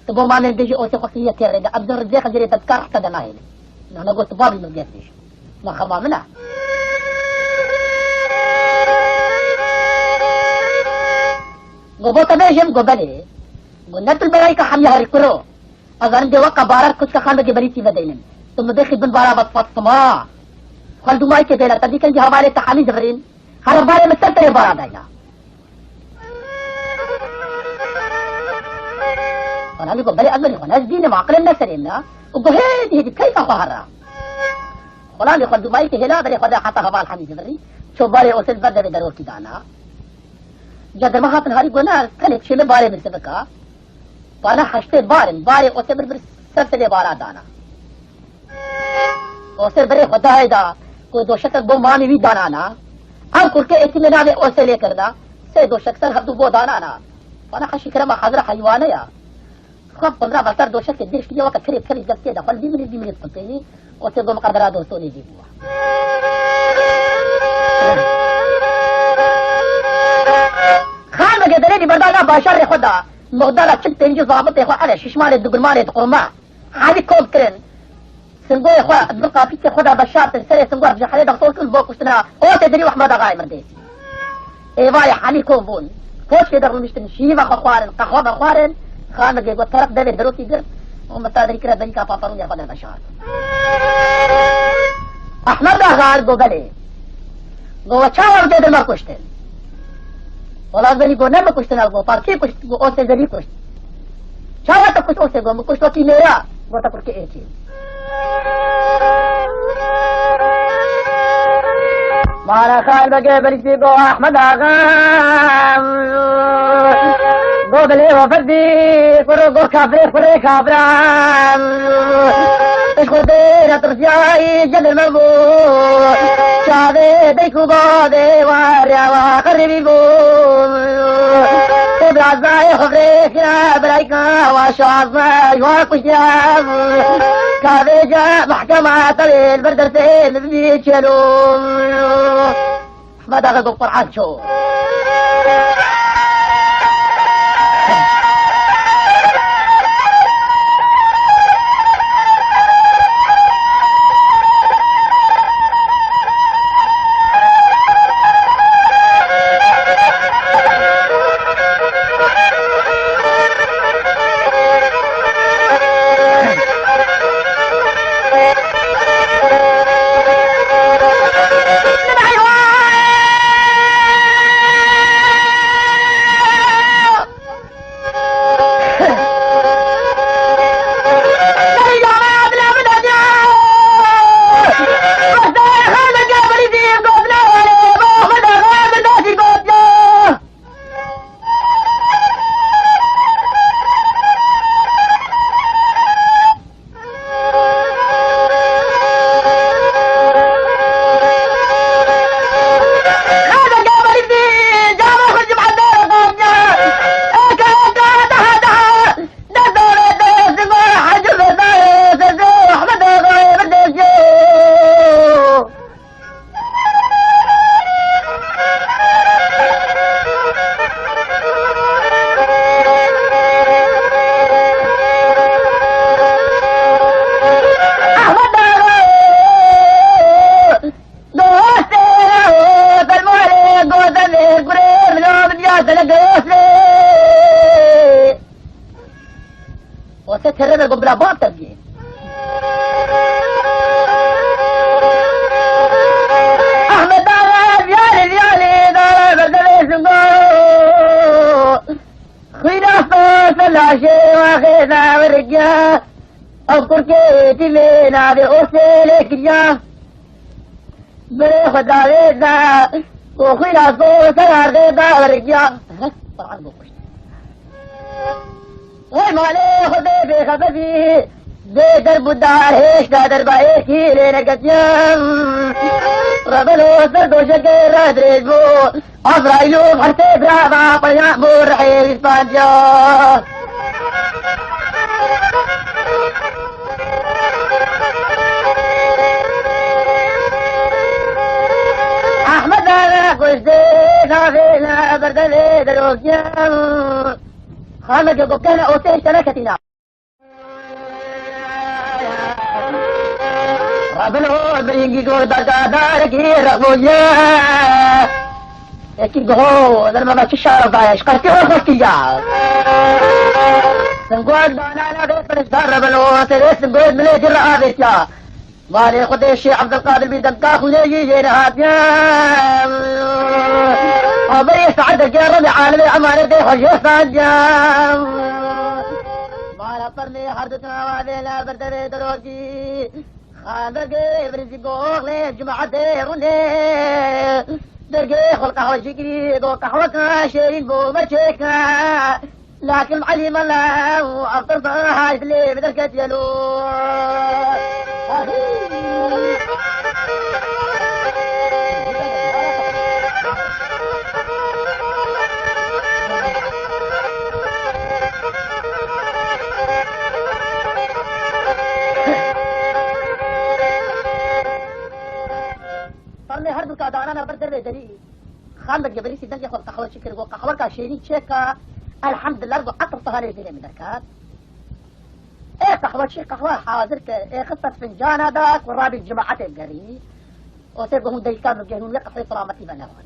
Tu bo mamê min bêjî, osê xwe kiriye têrê de. Em zor vê xecerê te dikar heta de nahêlin. Nana got, tu babî min geh bêjî. Ma xema min e. Got, bo te bêjim, got, belê. Got, ne tu li berayîka hemiya herî kuro. Ez zanim dê weka barar kuçka Xan Begê Belîsî vedeynin. Tu min bêxî bin bara vet Fatma. Xwe li dûmayîkê bêne, te dî kengî hevalê te hemî zivirîn. Here barê min ser tenê bara dayna. Xulamî got, belê ez min xwe ne ez dînim, aqilê min ne serê min e. Û got, hêdî hêdî keyfa xwe here. Xulamî xwe li dûmayîkê hêla, berê xwe da heta heval hemî zivirî. Ço barê osê li ber devê derokî dana. Cedirme hatin harî got, ne, tenê çêmê barê min sivika. Bana heştê bar in, barê osê bir bir ser sedê bara dana. Osê berê xwe dayê da, ku doşekek bo mamî wî danana. Ev kurke êtîmê navê osê lê kirina, sê doşek ser hevdû bo danana. Bana heşî kirema hazira heywane ya. Xwe xwendira veser doşekê dêş kiriye weke kirê kirê destê de xwe li dî minî dî minî diqipênî, osê got, miqedera dostonê dî bû. Xaneke Derê jî berda nav bajarê xwe da. Muxdara çil pêncî zabitê xwe, ev e, şişmanê digurmanê diqurma. Hemî kom kirin. Singoyê xwe bi qapîtê xwe de veşartin, serê singo bi cehelê de sol kirin bo kuştina Osê Derî û Ehmed Axayê Mirdêsî. Êvarê hemî kom bûn. Koçkê de rûniştin, şîva xwe xwarin, qehwe vexwarin. Xanmegê got, teref devê derokî girt û Mista Derî kire berîka paparûnê xwe de veşart. Ehmed Axa got, belê. Got, we çawa ew cêdir me kuştin? Wela Derî got, ne min kuştin ew, got, par kî kuşt? Got, Osê Derî kuşt. Çawa te kuşt Osê? Got, min kuşt wekî mêra. Got, te kurkê êkê. Mala Xanmegê Berîsî got, Ehmed Axa. Got, bilê we ferdî, kuro got, kafirê kurê kafiran. Ji Xwedê re tirsiyayî cêdir me bû. Çavê dayik û bavê we rêya we xeribî bû. Û birazayê xwe rêkira birayka we şaza ji we kuştiya. Ka vêca mehkema tevê li ber dersê min bî çêlo. Ehmed Axa got, Qur'an ço. Ose tere ve got bila bab te bigê. Ahmet Axa viyalê viyalê da berdevê singo. Xwîna ser laşê waxê da wergiya. Ew kurkê tîmê navê Osê lê kiriya. Berê xwe dawê da, ku xwîna ko ser ardê da wergiya. Qur'an bû kuşt. Wey malê Xwedê bêxeber bî, bê derb û dar hêşta derba êkî lê neketiyan. Rebelo ser doşekê re dirêj bû, Azraîl û hersê birava peyan bû rihê wî spandiya. Ahmed Axa kuştê navê ne berdevê derokiyan. Xaneke got, kene Osê işte neketîna. Rabin o biringî got, dergadarek î rexboye. Ekî goho, derma me çi şara daye, ji qertî xwe xweş kiriya. Singoyek danana vê piriş dar rebelo, serê singoyek milê dir avêtiya. Malê Xwedê Şêx Ebdulqadir bî demka xwînê yî yê nehatiya. Xaberê saet dergê rebê alemê emanetê xwe jê sandiya. Mala fermê her du tena vê la berdevê derokî. Xandegê birizî goxlê cimatê rûnê. Dergê xwe li qehwe jî kirî, go qehweka şêrîn bo me çêke. Lakin Elî Mela û Eftir Zahar dilê min derketiye lo. Fernê her du ka danana ber dervê derî. Xan Begê berîsî dengê xwe li qehwe çi kir, got, "Qehweka şêrîn çêke, elhamdulillah," got, "etir Tahanê jê min derket." Ê qehweçî qehwe hazir kir, ê xiste fincana da ku rabî cemaetê gerî. Osê got, "Hûn deyîkan bigihîn, hûn wê qehweyê selametî ve newan."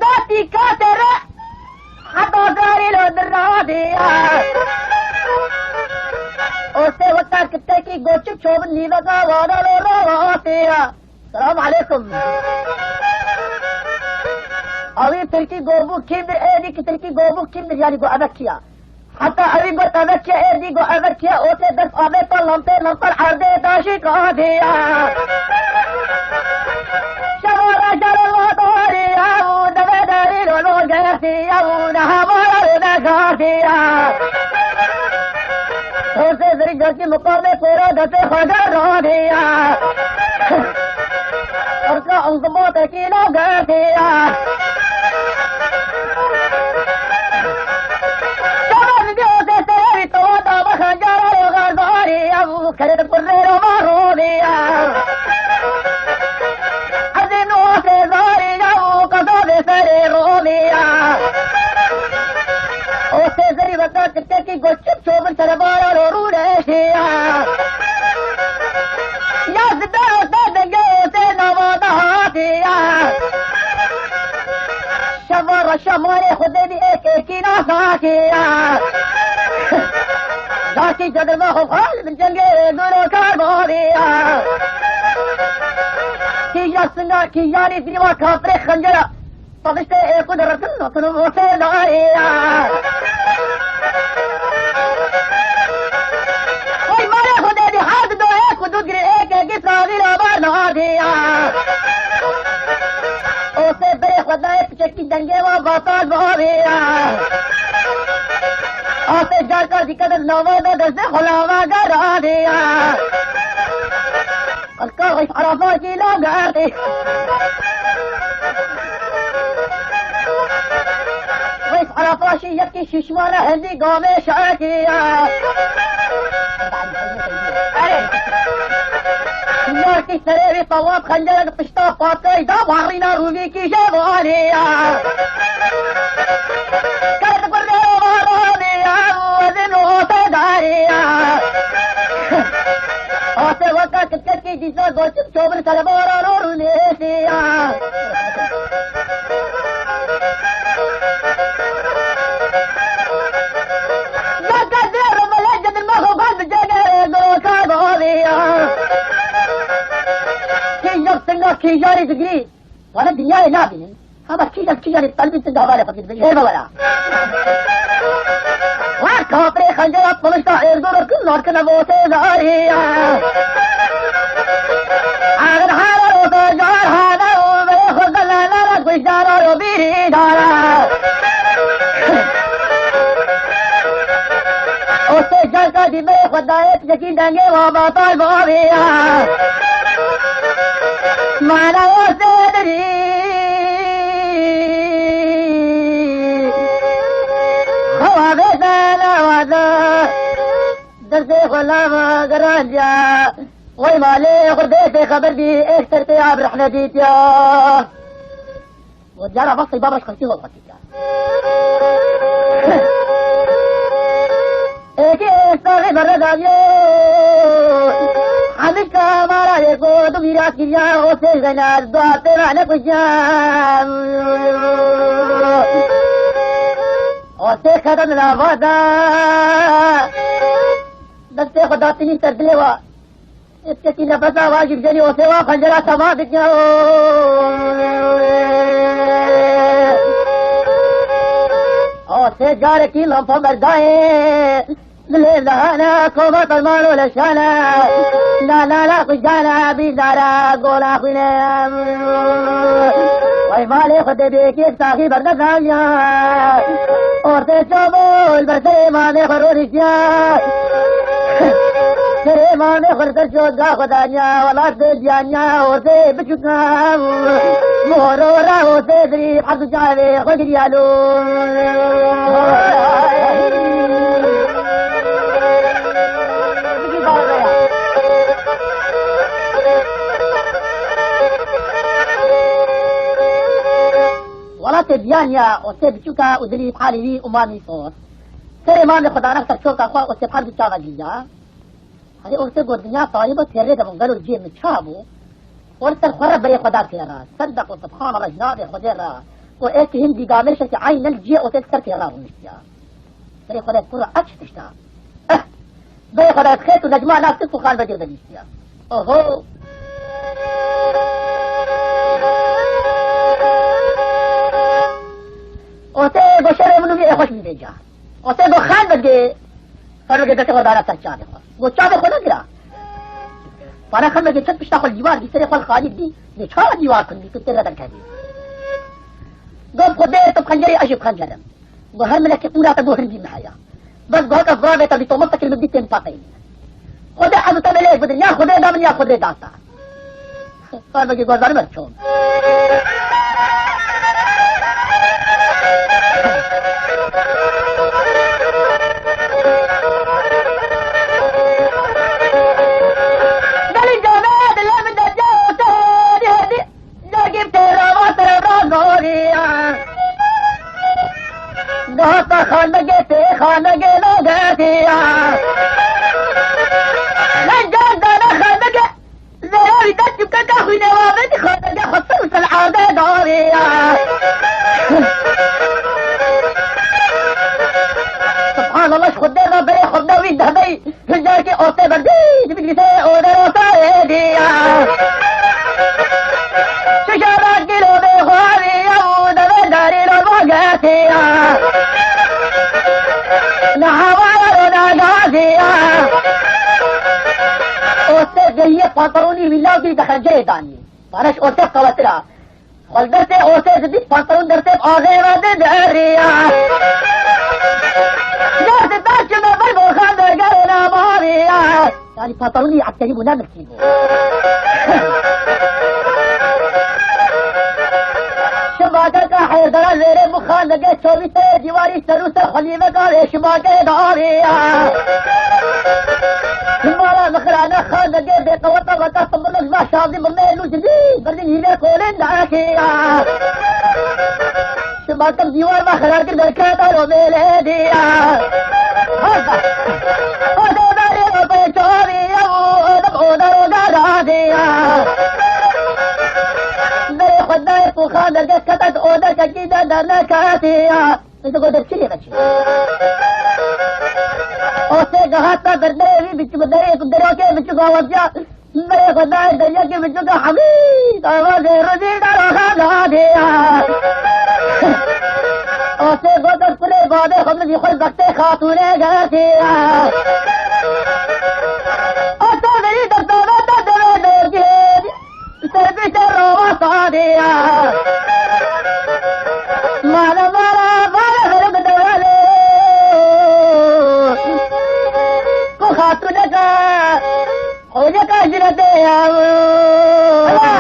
Datî katere heta zarê lo diradiya. Osê wekar kitekî goçik çobin nîveka wana lo rawatiya. Selam aleykum. Awî tirkî gobû kîmdir, êdî ki tirkî gobû kîmdir, yanî go eve kiya. Heta ewî got, "Eve çi?" Êrdî got, "Eve çi ye?" Osê dest avêta lampê, lampal erdê daşî kadiya. Şevara şerê vadarî ya û devê derî lo lo gertî ya û neha vara lo negartî ya. Osê zirî gertî muqamê pêra destê xwe gerradiya. Orka inzibatekî lo gertî ya. Şaba didî osê serê wî tewa dama xencera ro xerdarî ya û kerê di kurrê ro va rodî ya. Ezê nû osê zarî ya û qezabê serê rodî ya. Osê zerî veta kirtekî goçik çobin serebara ro rûneşî ya. Ya zide osê dengê osê nava da hatî ya. Şeva reşa malê Xwedê dî êk êkî nasakî ya. Dakî cedirva xwe xal min cengê dûro kar bavî ya. Kîja singa, kîjanî dîwa kafirê xencera. Taviştê êku de retin notin û mosê dayê ya. Oy malê Xwedê dî hard do êk û du girê êk êkî saxî rabar nadî ya. Osê berê xwe dayê piçekî dengê wa batal bavê ya. Asê carka dîke de nava de destê xwe lava geradê ya. Qelka Reis Arafa jî lav gerdê. Reis Arafa jî yekî şişmana hindî gavê şakiya. Yarkî serê wî tewaf xencerek pişta patey da warîna rûvîkî jê vaniya. Kerd kurê varaniya, ezin o sedariya. Ase weka kitkekî dîsa goçik çobir serbaran o rûnêsiya. Ya kadir mele cedir ma xo gal bi cege goro ka boliya. Kî yok singa kî yarî digirî. Wana dinyayê nabînin. Hema kîjan kîjanê telbî tu davalê xwe dibin. Hêr bawera. Wa kapirê xencera polişka êrdo ro kin narkine votê zariya. Agir hara ro da car hara û verê xwe zelala ra gujdara ro bîrî dara. O sê carka dî verê xwe dayê Yekî dengê wa batal baviya. Mana wa sêdirî. Xewa vê zana wa da. Destê xwe lava girandiya. Wey malê xwe dê tê xeber bî. Êk ser tê ya bi rehme dîtiya. Û diyara vastê babaş xelkî xwe xwetî ke. Êkê saxê berre daviyo. Hemî kamara yê ku du mîras kiriya, o sê jena dua pê ve ne kujiya. O sê qeden lava da. Destê xwe datinî ser dilê wa. Êtkekî nefesa wa jî bijenî osê wa xencera tema dike. Osê carekî lampa berdayê. Dilê dahana kova telman û leşana. La la la xujana bîzara gola xwîne. Wey malê xwe dê bêkê saxî bernedaniya. Ortê çavol ber serê mamê xwe rûniştiya. Serê mamê xwe li ser çotga xwe daniya. Welat dê diyaniya ortê biçûka. Moro ra ortê dirî her du çavê xwe giriyalo. Welatê diyaniya, osê biçûka û dilî halî wî û mamî sor. Serê mamê xwe dane ser çoka xwe, osê her du çava giriya. Herê osê got, dinya tayî be, têrê de bûn, gelo cihê min ça bû? Û li ser xwe re berê xwe da têra. Sedeq û subhanallah ji navê Xwedê re. Û ê ki hindî gamêşekî eynel cihê osê li ser têra rûniştiya. Serê xwe de kura ev çi tişta? Eh! Berê xwe de xêt û necma nas kir û xanbegê de bîstiya. Oho! Osê go şerê min û vî ê xweş min vêca. Osê go xanbegê. Xanbegê destê xwe dana ser çavê xwe. Go çavê xwe negira. Para xanbegê çend pişta xwe li dîwar dî, serê xwe li xanî dî. Dê çawa dîwar kundî, tu têre derkevî. Go Xwedê tu bi xencerê, ez jî bi xencerim. Go her milekî qûra te go hindî min heye. Bes go heke ziravê te dî tomel tekir min dî tên pateyî. Xwedê ez û te belê bidin, ya Xwedê da min ya Xwedê da te. Xanbegê guhdarî me çon. Gelî came dile min de cewte hêdî hêdî. Dergî têra va tere ra noriya. Dahata xanbegê tê xanbegê nogetiya. Min car dana xanbegê. Zerarî de çûkeka xwînê wa vedî xanege xwe ser û ser erde dariya. Subhanallah, ji Xwedê re berê xwe bide wî dehbeyî. Hijarkî ortê berdî, ji bigirîse ode rota êdî ya. Şişe berdî lo bê xwarî ya û deve darî lo bagetiya. Ne hawaya lo nagazî ya. Osê geriye pantolonî wî law dî de xencerê danî. Pareş osê qewetira. Xwe li destê osê didît, pantolon dertê bi axê ve diderî ya. Dest di ber çime ber bo xandergerê namavî ya. Yanî pantolonî eskerî bû, ne milkî bû. Şimakeka hêrdara lêrê bû xandegê çavî tê dîwarî ser û ser xwelîveka lê şimakê darî ya. Mala mixirane xandegê bêqeweta weka timilik va şazî birnê lû cilî birdî hîlê kolên dakiya. Şimakim dîwar va xirar kir derketa lo mêlê diya. Oda berê o pê çavî ya, oda oda oda radiya. Berê xwe dayê ku xandegê kete di oda kekî de derneketiya. Min digot, "Dev çi lê veçî?" Osê gehata ber derê wî biçûk, derê ku derokê biçûk awaziya. Berê xwe dayê deryakê biçûka hemî. Awazê rûdî daroxa dadiya. Osê got, "Kulê badê xwe min jî xwe bextê xatûnê getiya." Osê verî destava te devê dergê. Ser piştê rova sadiya. Mala, mala, mala, mala, mala, mala. Ku xatûneka, xwîneka jinetê ya. Ula.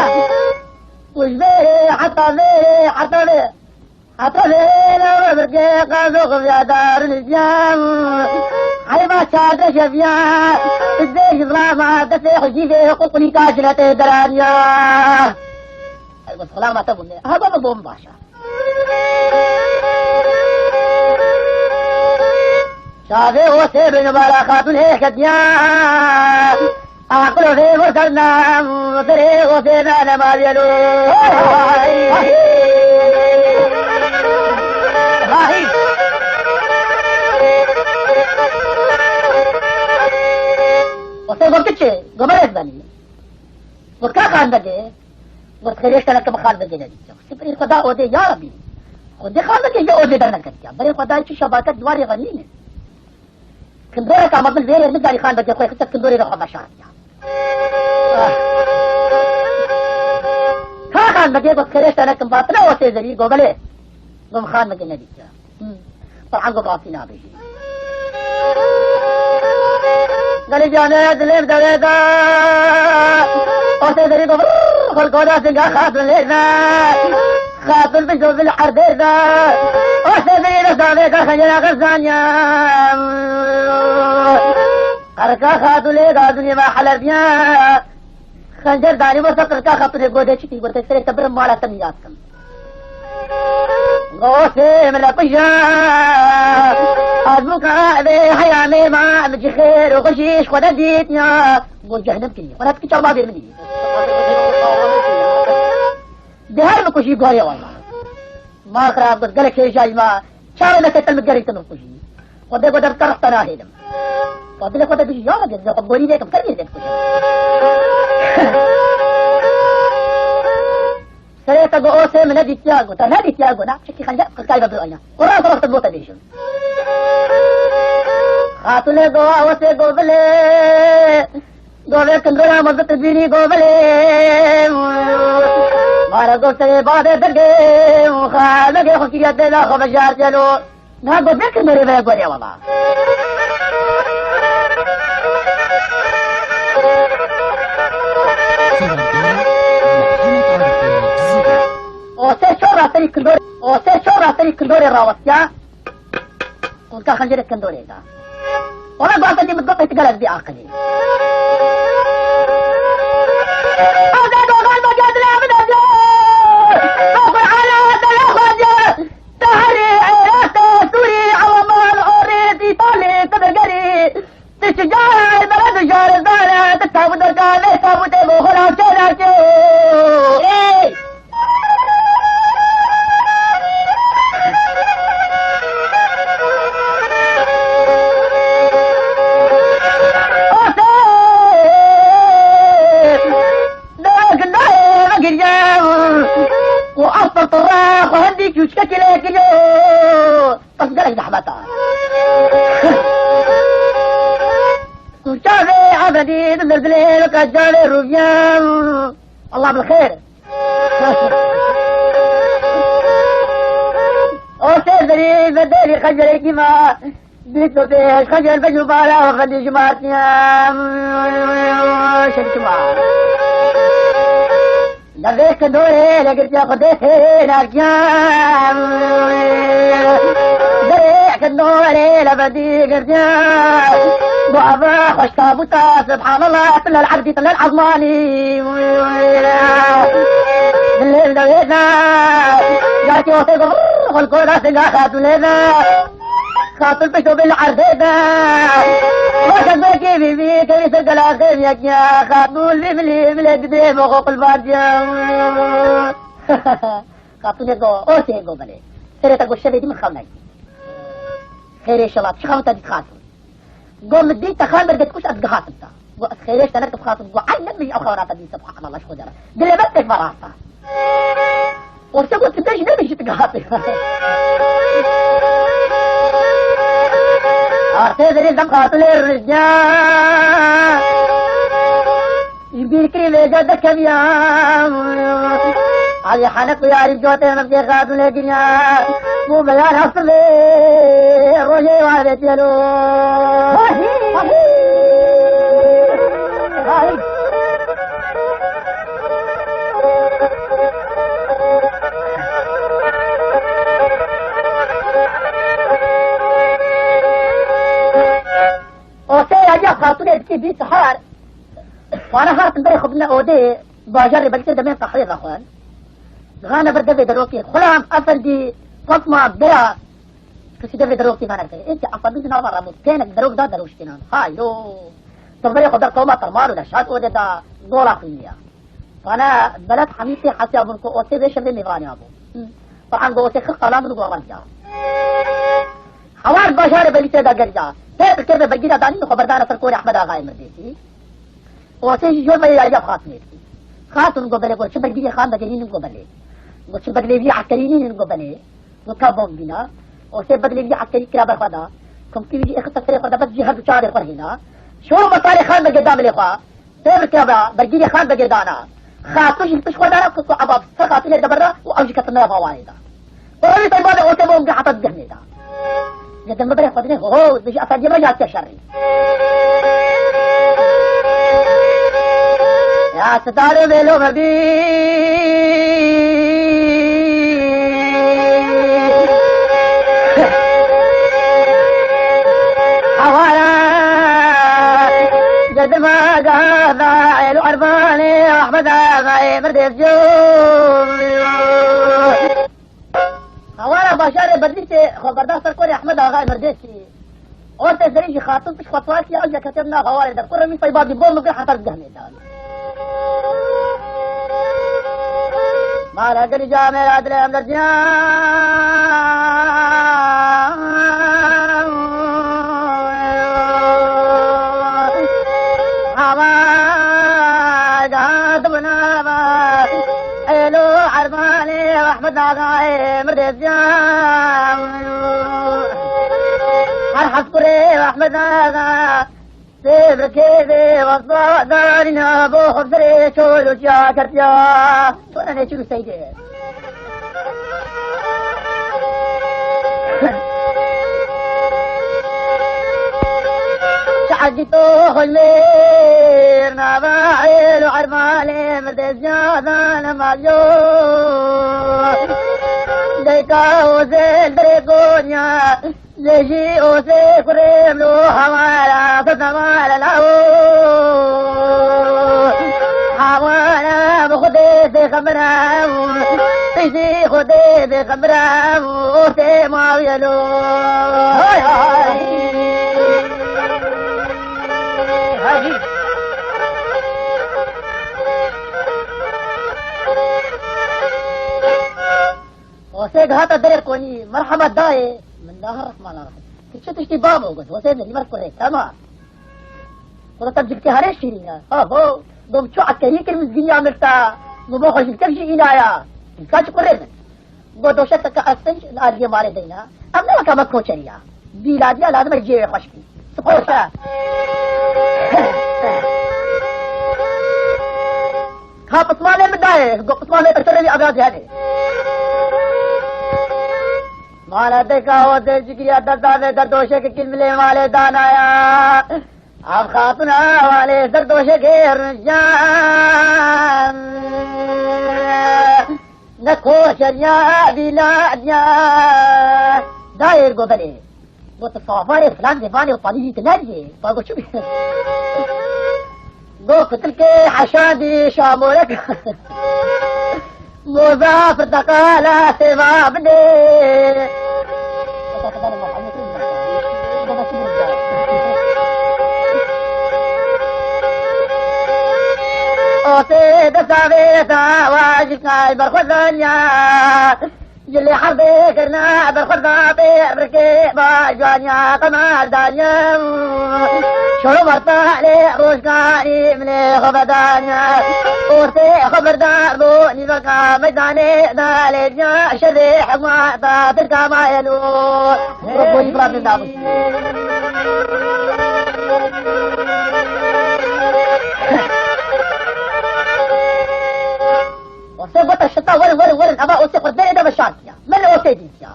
Û ji vê heta vê, heta vê. Heta vê lewre birkê qezo xivya darin jiyam. Heyva çarde şeviya. Dê ji zilama destê xwe jî vê xwe qulîka jinetê deraniya. Ey, got, "Xulama te bûne." Ha, baba, bom başa. Çavê o sê bin bara xatun hê xetiya. Aqilo vê vur ser nam, serê o sê nane maviyelo. Vahî. O sê got, "Kiçê, gomerek benî." Got, "Ka xandegê?" Got, "Xêrê, teneke bi xandegê nedîtiya." Got, "Berê Xweda odê ya Rebî." Xwedê xandegê ji odê derneketiya. Berê Xweda çi şebaket diwarê re nîne. Kindoreka mezin vêrê min zarî xan begê xwe xiste kindorê de xwe veşartiya. Ah. Ka xan begê got, "Xêrê ştene kim vatine o sêzerî?" Go, "Belê." Go, "Min xan begê nedîtiya." Hmm. Ferhan go, "Rastî nabêjî." Gelî canê dilê min derê de. O sêzerî go, "Xul goda singa xatun lê de." Xatun bi zozil erdê de. O sêzerî de zavê de xencera xezanya. Qirka xatun lê de dunî me helerdiya. Xencer danî bo ser qirka xatunê, gote, "Çi kî?" Gote, "Serê te birim mala te min yad kim." Go, "Sê min le pija. Ez bû ka evê heya mêrma, min ci xêr û xweşî ji xwe de dît ya." Go, "Cehnem kirî. Xwe de tu çawa bêr min dî." Di her min kujî gorê walla. Ma xirab got, gelek hêjayî ma. Çawa me ketel min gerî te min kujî. Xwedê got, "Dem te rexte nahêlim." Xwe dilê xwe de bijî, ya Rabbi, ez xwe gorî vêkim, kermî vêkim kujî. Serê te go, "O sê min nedîtiya." Go, "Te nedîtiya?" Go, "Na, çekî xencer qirkayî ve bi ayna." Go, "Rast rast bo te bêjim." Xatûnê go, "O sê." Go, "Bilê." Govê kindora mezit bînî, go, "Belê." Mara go, "Serê bavê dergê." Xalekê xwe kiriye têna xwe vejartiye lo. Na go, "Vê kindorê veye gorê wela." O sê çor ra serî kindorê, o sê çor ra serî kindorê rawestiya. Qulka xencerê kendorê da. Ona guhasa dî min got, "Peytigal ez bî aqilî." Azad oxan bacadila min azad. Ba Qur'ana dela xwace. Teherî, Iraq, Sûrî, Alman, Orît, Îtalî, Tibigerî. Ti çi carê bere du carê zane, ti tabû derka, vê tabûtê bo xwe navçe navçe. Ey! Û asper tira xwe hindî çûçkekî lê kiriyo. Qas gelek zehmet a. Ku çavê Efendî di mezilê weka çavê Rûviyan. Allah bil xêr. O sê derî ve derî xecelekî ma. Bîst û pênc xecel be jubara Efendî jumartiyan. Şerîkî ma. Devê ki dorê le girtiya Xwedê tê nagiyan. Derê ki dorê le bedî girtiya. Bu ava xweş tabûta, Subhanallah, tilel abdî, tilel azmanî. Dilê devê da. Yarkî oxtê go, xulko da singa xatûnê da. Xatûn pişto bil erdê de. Weke zokê vî vî kevî ser gela xêviyekiya. Xatûn vî milî milê didê moxo qulbaciya. Xatûnê go, o sê go belê. Serê te go şevê dî min xew nekî. Xêrê şevat, çi xew te dît xatûn? Go min dît te xan berge dikuş ez gihatim te. Go ez xêrê ji te nekim xatûn. Go eyn nebijî ew xewana te dît, subhanallah, ji xwe de re. Dilê me pêk ve rast e. Orse go tu bêjî nebijî tu gihatî. Artê derê dem xatûnê rijya. Ji bîr kirî vêca dekeviyam. Alî Heneq û Yarî cotê min pê xatûnê kiriya. Bû beyan hestivê rojê wan vê tiyelo. Osê ya ya xatûnê dikî bî sihar. Wana hatin berê xwe bine odê, bajarê belkê demên qehwê vexwen. Gihane ber devê derokê. Xulam, efendî, Fatma, bira. Kesî devê derokê vane ke. Ê ki Efendî di nava rabû. Pênek derok da deroştînan. Hay lo. Toverê xwe ber qewma termal û leşat odê da gola xwîniya. Vana Belet Hemî tê hesiya bûn ku Osê vê şevê mêvanê bû. Ferhan go Osê xir qalan û golan ya. Hewar bajarê Belîsê de geriya. Pê dikeve bergîra danî xwe berdana ser korê Ehmed Axayê Mirdêsî. Osê jî jor ve yariya bi Xatûnê dikî. Xatûn go belê, go çi bergîrê xan vegerînin go belê. Go çi beglêvî eskerî nînin go belê. Go ka bom bîna. Osê beglêvî eskerî kira ber xwe da. Komkî wî jî êxiste serê xwe de bes jî her du çavê xwe hêna. Şor û mesalê xan Begê da milê xwe. Tê bi keva bergîrê xan Begê dana. Xatûn jî li pişt xwe dana ku tu Eba ser xatûnê de berda û ew jî ketine nav hawarê de. Û ewî Seyba de ote bo omge heta digihnê de. Lê dema berê xwe dinê, ho, ho, dibêjî efendiyê me jî hatiye şerî. Ya sitarê vêlo me bî. Hawara, gedima gada, elo erbanê, Ahmed Agayê, merdê ziyom. Hawara bajarê Bedlîsê xwe berda ser korê Ehmed Axayê Mirdêsî. Ortê serî jî xatûn pişt xwe tuwar kiriye, ew jî ketiye nav hawarê de. Kurê min Seyba bî, bo min kir heter digihnê de. Mala gelî camêra dilê em derdiya. Hava gat binava. Elo Ermanê Ehmed Agayê Mirdêsiya. Her hezkurê Ehmed Aga. Sê bi kêfê wesba darîna bo xwe serê çol û çiya ketiya. Tune ne çi Seydê. Çi hezî to xulmêr nava êl û ermalê mirdê ziyadan maliyo. Leyka ozêl derê Konya. Lê jî osê kurê min û hawara sed hawara lawo. Hawara bi Xwedê pêxembera û piştî Xwedê pêxembera û osê mawiye lo. Hay hay. Hay. Osê gihata derê konî, merheba dayê. Min daha rehman rehim. Tu çi tiştî babo got, Osê min, mer kurê, tamam. Xweda te cibkê herê şîrîn e. Ha ho, got çi ekerî kir min zîniya mirta. Min bo xwe jilkek jî îna ya. Ka çi kurê min. Got doşek te ka estinc li aliyê malê deyna. Em ne weka me koçeriya. Bîladiya lazim e cêwê xweş bî. Spor te. Ha pismanê min dayê, got pismanê te revî evra diyane. Mala deka o dê cigiriya derdane derdoşek kil milê malê danaya. Ev xatuna walê derdoşekê rijan. Ne koşeriya vîladiya. Dayê got belê. Got tu savarê filan zêvanê û palî jî tu nediyê. Pa got çi bî? Got kutilkê heşandî şamorek. Moza pirteqala sêva bidê. Osê desta vê ta wa jikay berxwedanya. Cilê herdê kirine berxweda pê birkê ba cwaniya qemar daniye. Şoro merta lê rojganî milê xwe vedaniye. Ortê xwe birda bo nîveka meydanê da lê dinya şerê hikmata Tirka mayelo. Bo boyî bira min dabû. Osê gote şita werin, werin, werin. Eva Osê xwe derê de veşartiya. Min Osê dîtiya.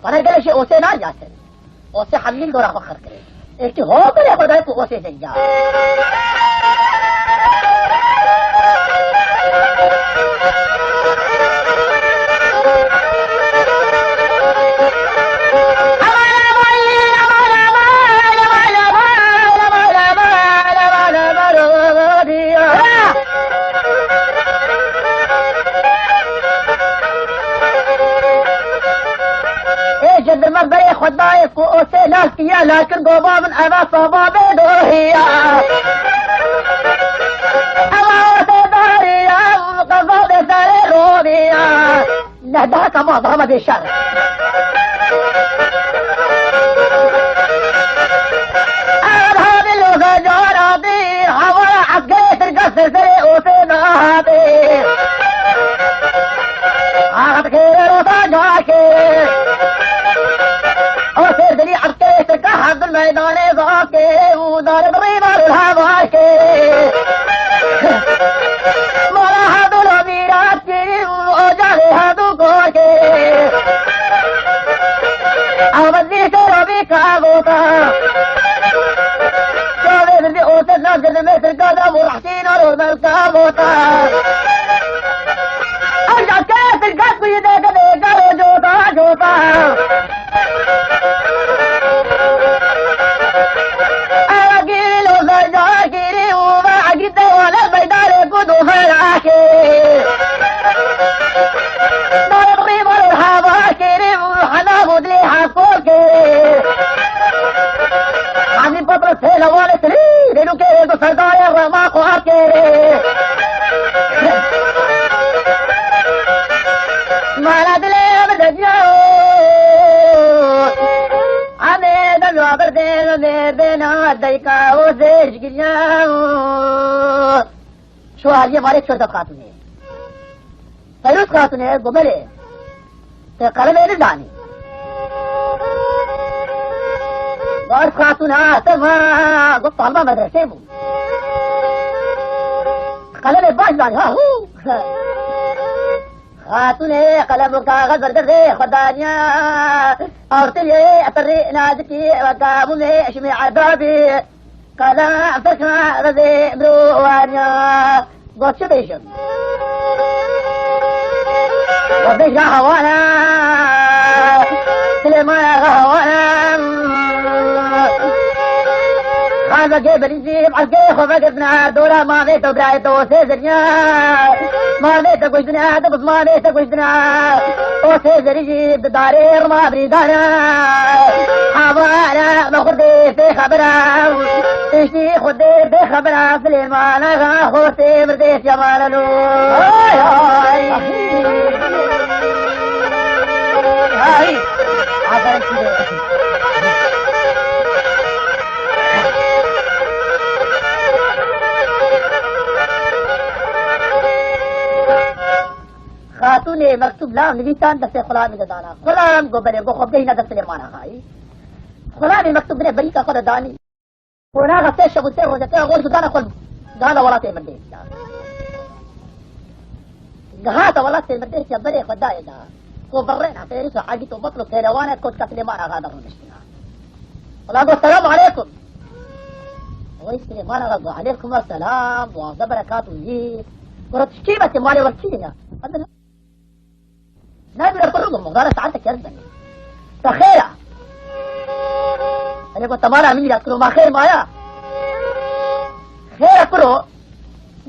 Bana gelek jê Osê nariya ser. Osê hemîn dora xwe xir kirê. Êkî ho berê xwe dayê ku Osê zeriya. Ê, ji dirme berê xwe dayê ku Osê nas kiye, la kir gova min eva sava bê dohiya. Eva Osê dariya, qeza bê serê roviya. Nehda kama dama bê şer. Erha bilo gacara bir havara asker Tirka serserê Osê nabe. Ahat kere rota gake. Osê dili asker Tirka Hava kê. Mala hadu lo mîrat kî, ocaxê hadu kor kê. Ahmet Nîşe Rabî kavota. Çavê min bi otet nas girdi, mesir gada bu rahsîn aro mel kavota. Ancak kê tirkat kuyu de gade garo jota jota. Agil o zerca kiri u va agil de wala beydare ku do feraşe. Darbi var hava kiri u hana budli hakoke. Hadi patla sela wale tri, de lo ke do sardare rama ko akere. Mala dile am dajao. Ame da lo abar de lo me de na dai ka o se jigiriya. Şu haliye mare çorda xatune. Feyruz xatune gomele. Te qeleme ne dani. Var xatun ha, te ma, go talba medrese bu. Qeleme baş dani, ha hu. Xatune qelem û kaxez berdevê xwe daniya. Artilê eterê nazikî weka bûmê eşmê erdabî. Qelem fekha vevê mirowaniya. Got çi bêjim? Got bêj ya hewana. Silêmana hewana. Xan vegê berîzî, erkê xwe vegirtina, dora mavê te birayê te osê zeriya. Mavê te kuştina, te bi mavê te kuştina. Osê zerî jî bi darê rima birîndana. Havara me xurdê pê xebera. Tiştî xurdê pê xebera. Silêmana xortê mirdê siyamana lo. Hay hay. Hay. Aferin size. Xatûnê mektûb lav nivîsan destê xulamê de dana. Xulam got belê, got xwe bidehîne dest Silêman Axayî. Xulamê mektûb binê berîka xwe de danî. Qonaxa sê şev û sê rojeke xwe ji dana xwe dana welatê mirdê. Gihata welatê mirdê berê xwe dayê da. Ko birrêna Fêrûs û Egît û Betl û pêlewan e, kot ka Silêman Axa de rûniştina. Wela got, "Selam aleykum." Oy Silêman Axa got, "Aleykum selam, waze berekat û yî." Got, "Tu kî me, te malê we kî ye?" Nabîre kuro got, "Muxdara saete kerz benê." "Te xêr a?" Erê got, "Te mala min mîrat kiro, ma xêr maya?" "Xêr e kuro."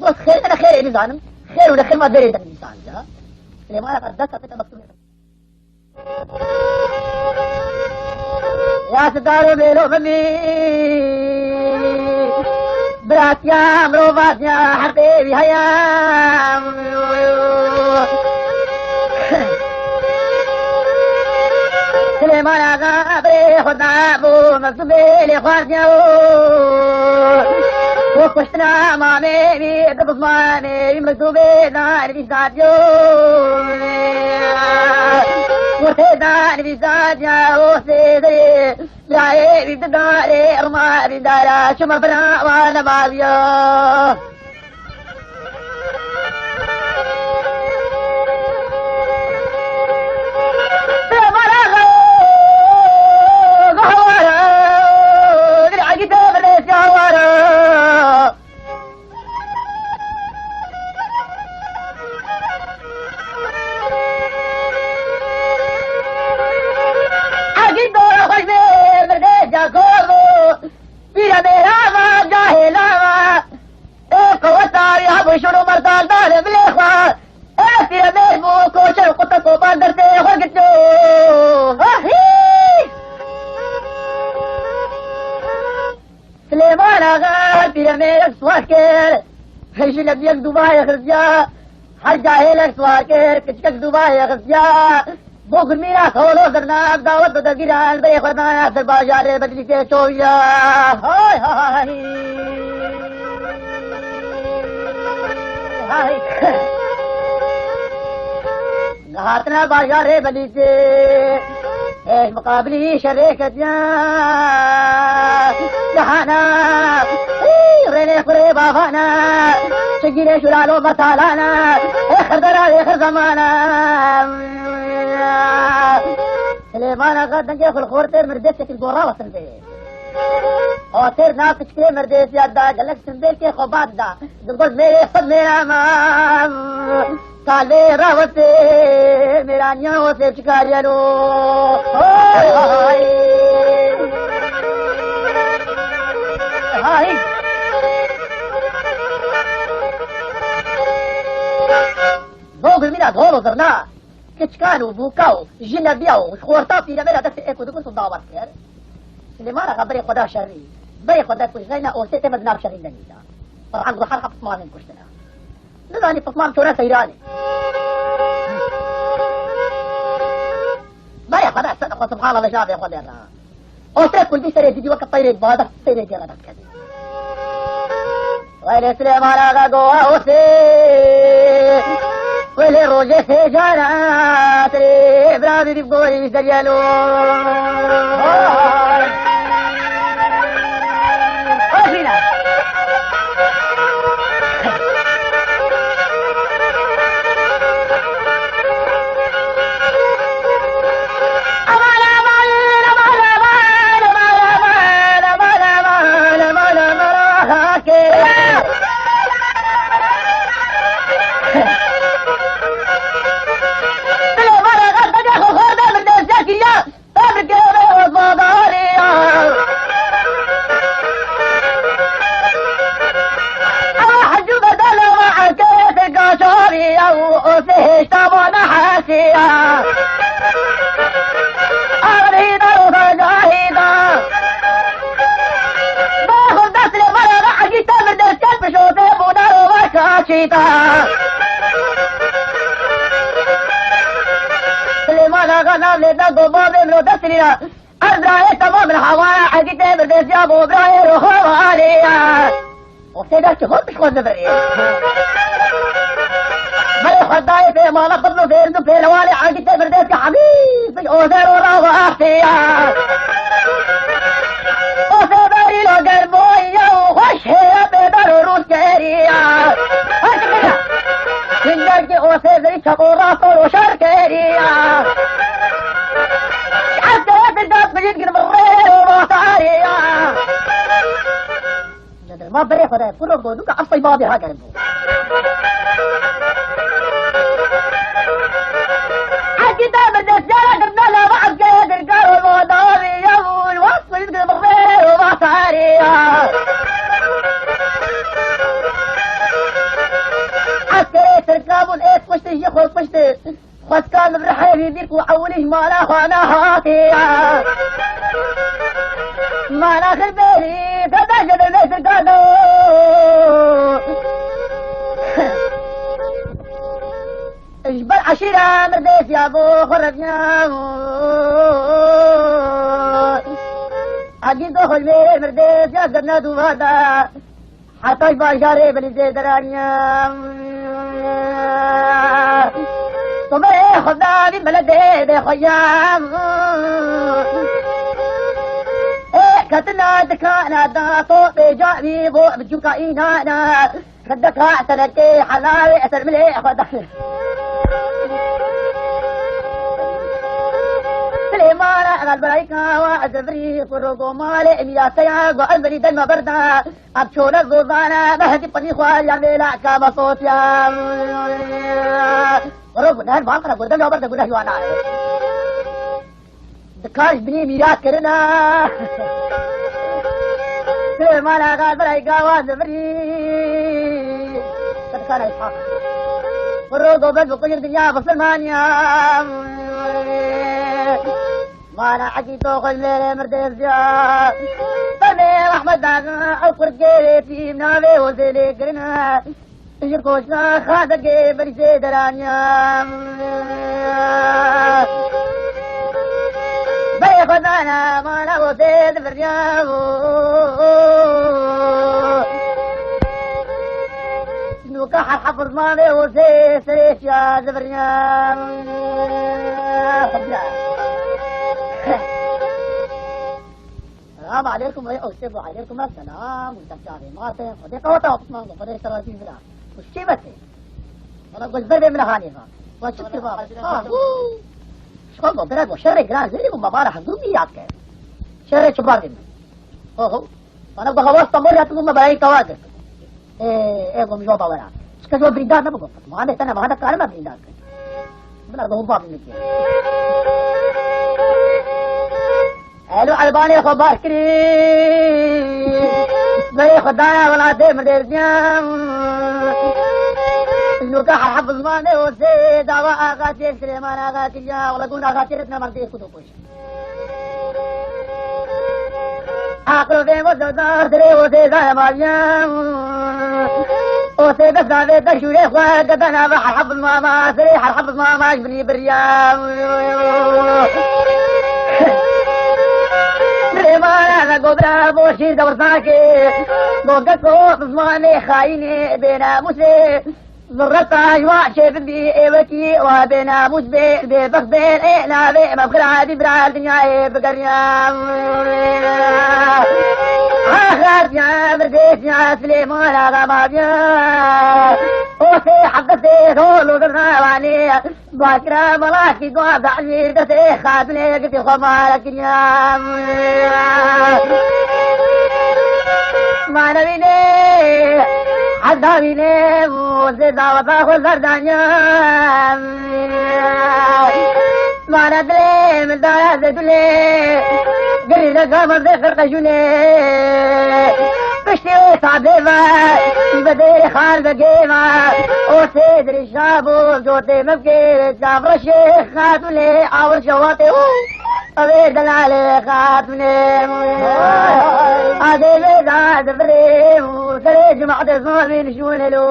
Got, "Xêr, ene xêrê nizanim. Xêr û nexêr ma verê de nivîsand ya." Silêman Axa dest afête mektûbê. Ya sidaro bêlo bimî. Biratiya mirovatiya heqê wî heye. Silêman Axa birê xwe da bo mektûbê lê xwardiya. Bo kuştina mamê wî di bizmanê wî mektûbê da nivîsatiyo. Wextê da nivîsatiya o sê derê. Birayê wî di darê rima bîndara, çima bira wan nemaviya. Egî dora xweş bê, mirdê cakor bû. Pîre mêra va, cahêla va. Ê qeweta ya bû şûr û merdan dane bilê xwe. Ê pîre mêr bû, koçer û quta koban dertê xwe gitiyo. Ahî! Silêman Axa pîremêrek siwar kir. Ji lebiyek dûvayê xistiya. Her cahêlek siwar kir, kiçikek dûvayê xistiya. Bo gurmîna holo zerna, dawet bi dezgîran, berê xwe dana ser bajarê Bedlîsê çoviya. Hay hay! Hay! Hatine bajarê Bedlîsê. Êş miqabilî şerê ketiya cihana. Kurê bavana, çigîrê şulalo bertalana, ê xirdera, ê xir zamana. Silêman Axa dengê xwe li xortê mirdêsekî gora we sindê. Xortê nav piçkirê mirdêsiya da, gelek simbêlkê xwe bad da. Dibgot mêrê xwe mêra ma. Salvê rawestê, mêraniya westê çi kariyeno. Hay, hay. Hay. Dogr mîna dol û zirna, kiçkan û bûka û jinebiya û xorta pîremera destê êk û du girt û dawet kir. Silêman Axa berê xwe da şerî. Berê xwe da kujneyna, Osê tê me di nav şerî de nîna. Rehang rehar heft manên kuştina. Nizanî pismam çore seyranê. Berê xwe de ser xwe subhanallah ji navê Xwedê re. Osê kul dî serê didî weke teyrek bade seyrê dê re dest kedî. Welê Silêman Axa go Osê. Welê rojê sêjara tirê bira didî gorî wî deriyelo. Aferin. Silêman Axa navê da go bavê min o dest nîna. Ez birayê temam min hawara egîtê birdêziya bo birayê roxo alê ya. O sêda ki hot bişxwe zivirê. Berê xwe dayê pê mala xwe lo fêrdu pêlewanê egîtê birdêziya hemî pij o zero ra ve ahtê ya. O sê berî lo gerboya û xweş hêya bêdar û rûskeriya. Her çi bêya. Çingar ki o sê zerî çapo rasto roşar keriya. Eskerê Tirka bilît gir bi rê û basarê ya. Ma berê xwe de, puro go, duka efsay babê ha gerim bû. Eskî de bi destiyara girna lava eskerê Tirka û go dawî ya û wast bilît gir bi rê û basarê ya. Eskerê Tirka bûn ê kuştî, jî xwe kuştî. Xweskan bi rihê vî bîr ku ewilî ji mala xwe nehatiye. Mala xir berî, te de ji dil mêsir kado. Ji ber eşîra mirdêsiya bo xwe reviya. Egî do xwe ji mêrê mirdêsiya zirna dûva da. Heta bajarê bilîzê deraniya. Soberê xwe davî mele dê dê xwe ya. Ê ketina dikana da to bêca wî bo bi cûka înana. Xedeka senekê helalê eser milê xwe da. Silêmana egal berayka wa ez virî ku rogo malê emîraseya go ez virî derma berda. Em çolek zozana, mehdi panî xwe ya mêla kama sotiya. Wero guner van kana gurdem ya berde guneh yuana. Dikar ji binî mîrat kirina. Süleyman Axa birayê gawa zivirî. Dikar Îshak. Wero gobet bi kujir dinya bisilmaniya. Mala Egîdo xwe ji mêrê mirdê ziya. Demê Ehmed Axa ew kurgêrê tîm navê Hozê lê kirine. Ji koşna xazegê berî zê deraniya. Berê xwe dana mala Hozê diviriya. Nûka her hefir zimanê Hozê serê şiya diviriya. Selam aleykum ve ew sê bu aleykum selam. Û te çavê ma te, Xwedê qeweta Osman, Xwedê te razî bira. Û şî me te. Wala goş ber bê min hanê va. Wa çi te va? Ha, hu. Şko go bira go şerê giran zêrî bu mabara hezû mi yad ke. Şerê çi bar bê min. Ho, ho. Bana bu hava Stenbol ya tu bu me berayî kawa girtin. Ê, ê, gom jo bawera. Çika jo birîndar nebû gom. Muhammed, te ne, Muhammed karime birîndar kir. Bila gom bab min kir. Elo, Elbanê xwe bar kirî. Berê xwe daya welatê min dêrdiyan. Nûka Herhef zimanê o sê dava axatê Silêman axa kiriya. Wala gund axatê ritne merdê ku dokuz. Aqil vê mo zordar dirê o zêza emaviyan. O sê dest navê de şûrê xwe gede nave Herhef mama, serê Herhef mama ji binî biriya. Dirê mala ve gobra bo şîr de wirsakê. Bo geko zimanê xayînê bê namûsê. Zirreta ji wa çêbibî ê wekî wa bênamûs bê, bêbext bê, ê navê me bi xira dî bira dinyayê bigeriya. Axatiya mirdêsiya Silêman axa maviya. O sê heft sê rol û gilna wanê. Bakira malakî dua da Elî destê xatinê gitî xwe mala kiriya. Manevînê, hezda vînê, zê daweta xwe zerdaniya. Mane dilê min daya zê dulê, girî de gaman zê xirqejûnê. Piştî wê sabê ve, bi dêrê xan vegê ve, o sê dirîşa bû, cotê me bikê, çavreşê xatûnê, awir şewatê û, evê delalê xatûnê. Adê vê da divirê û, serê cuma de zor nişûnê lo.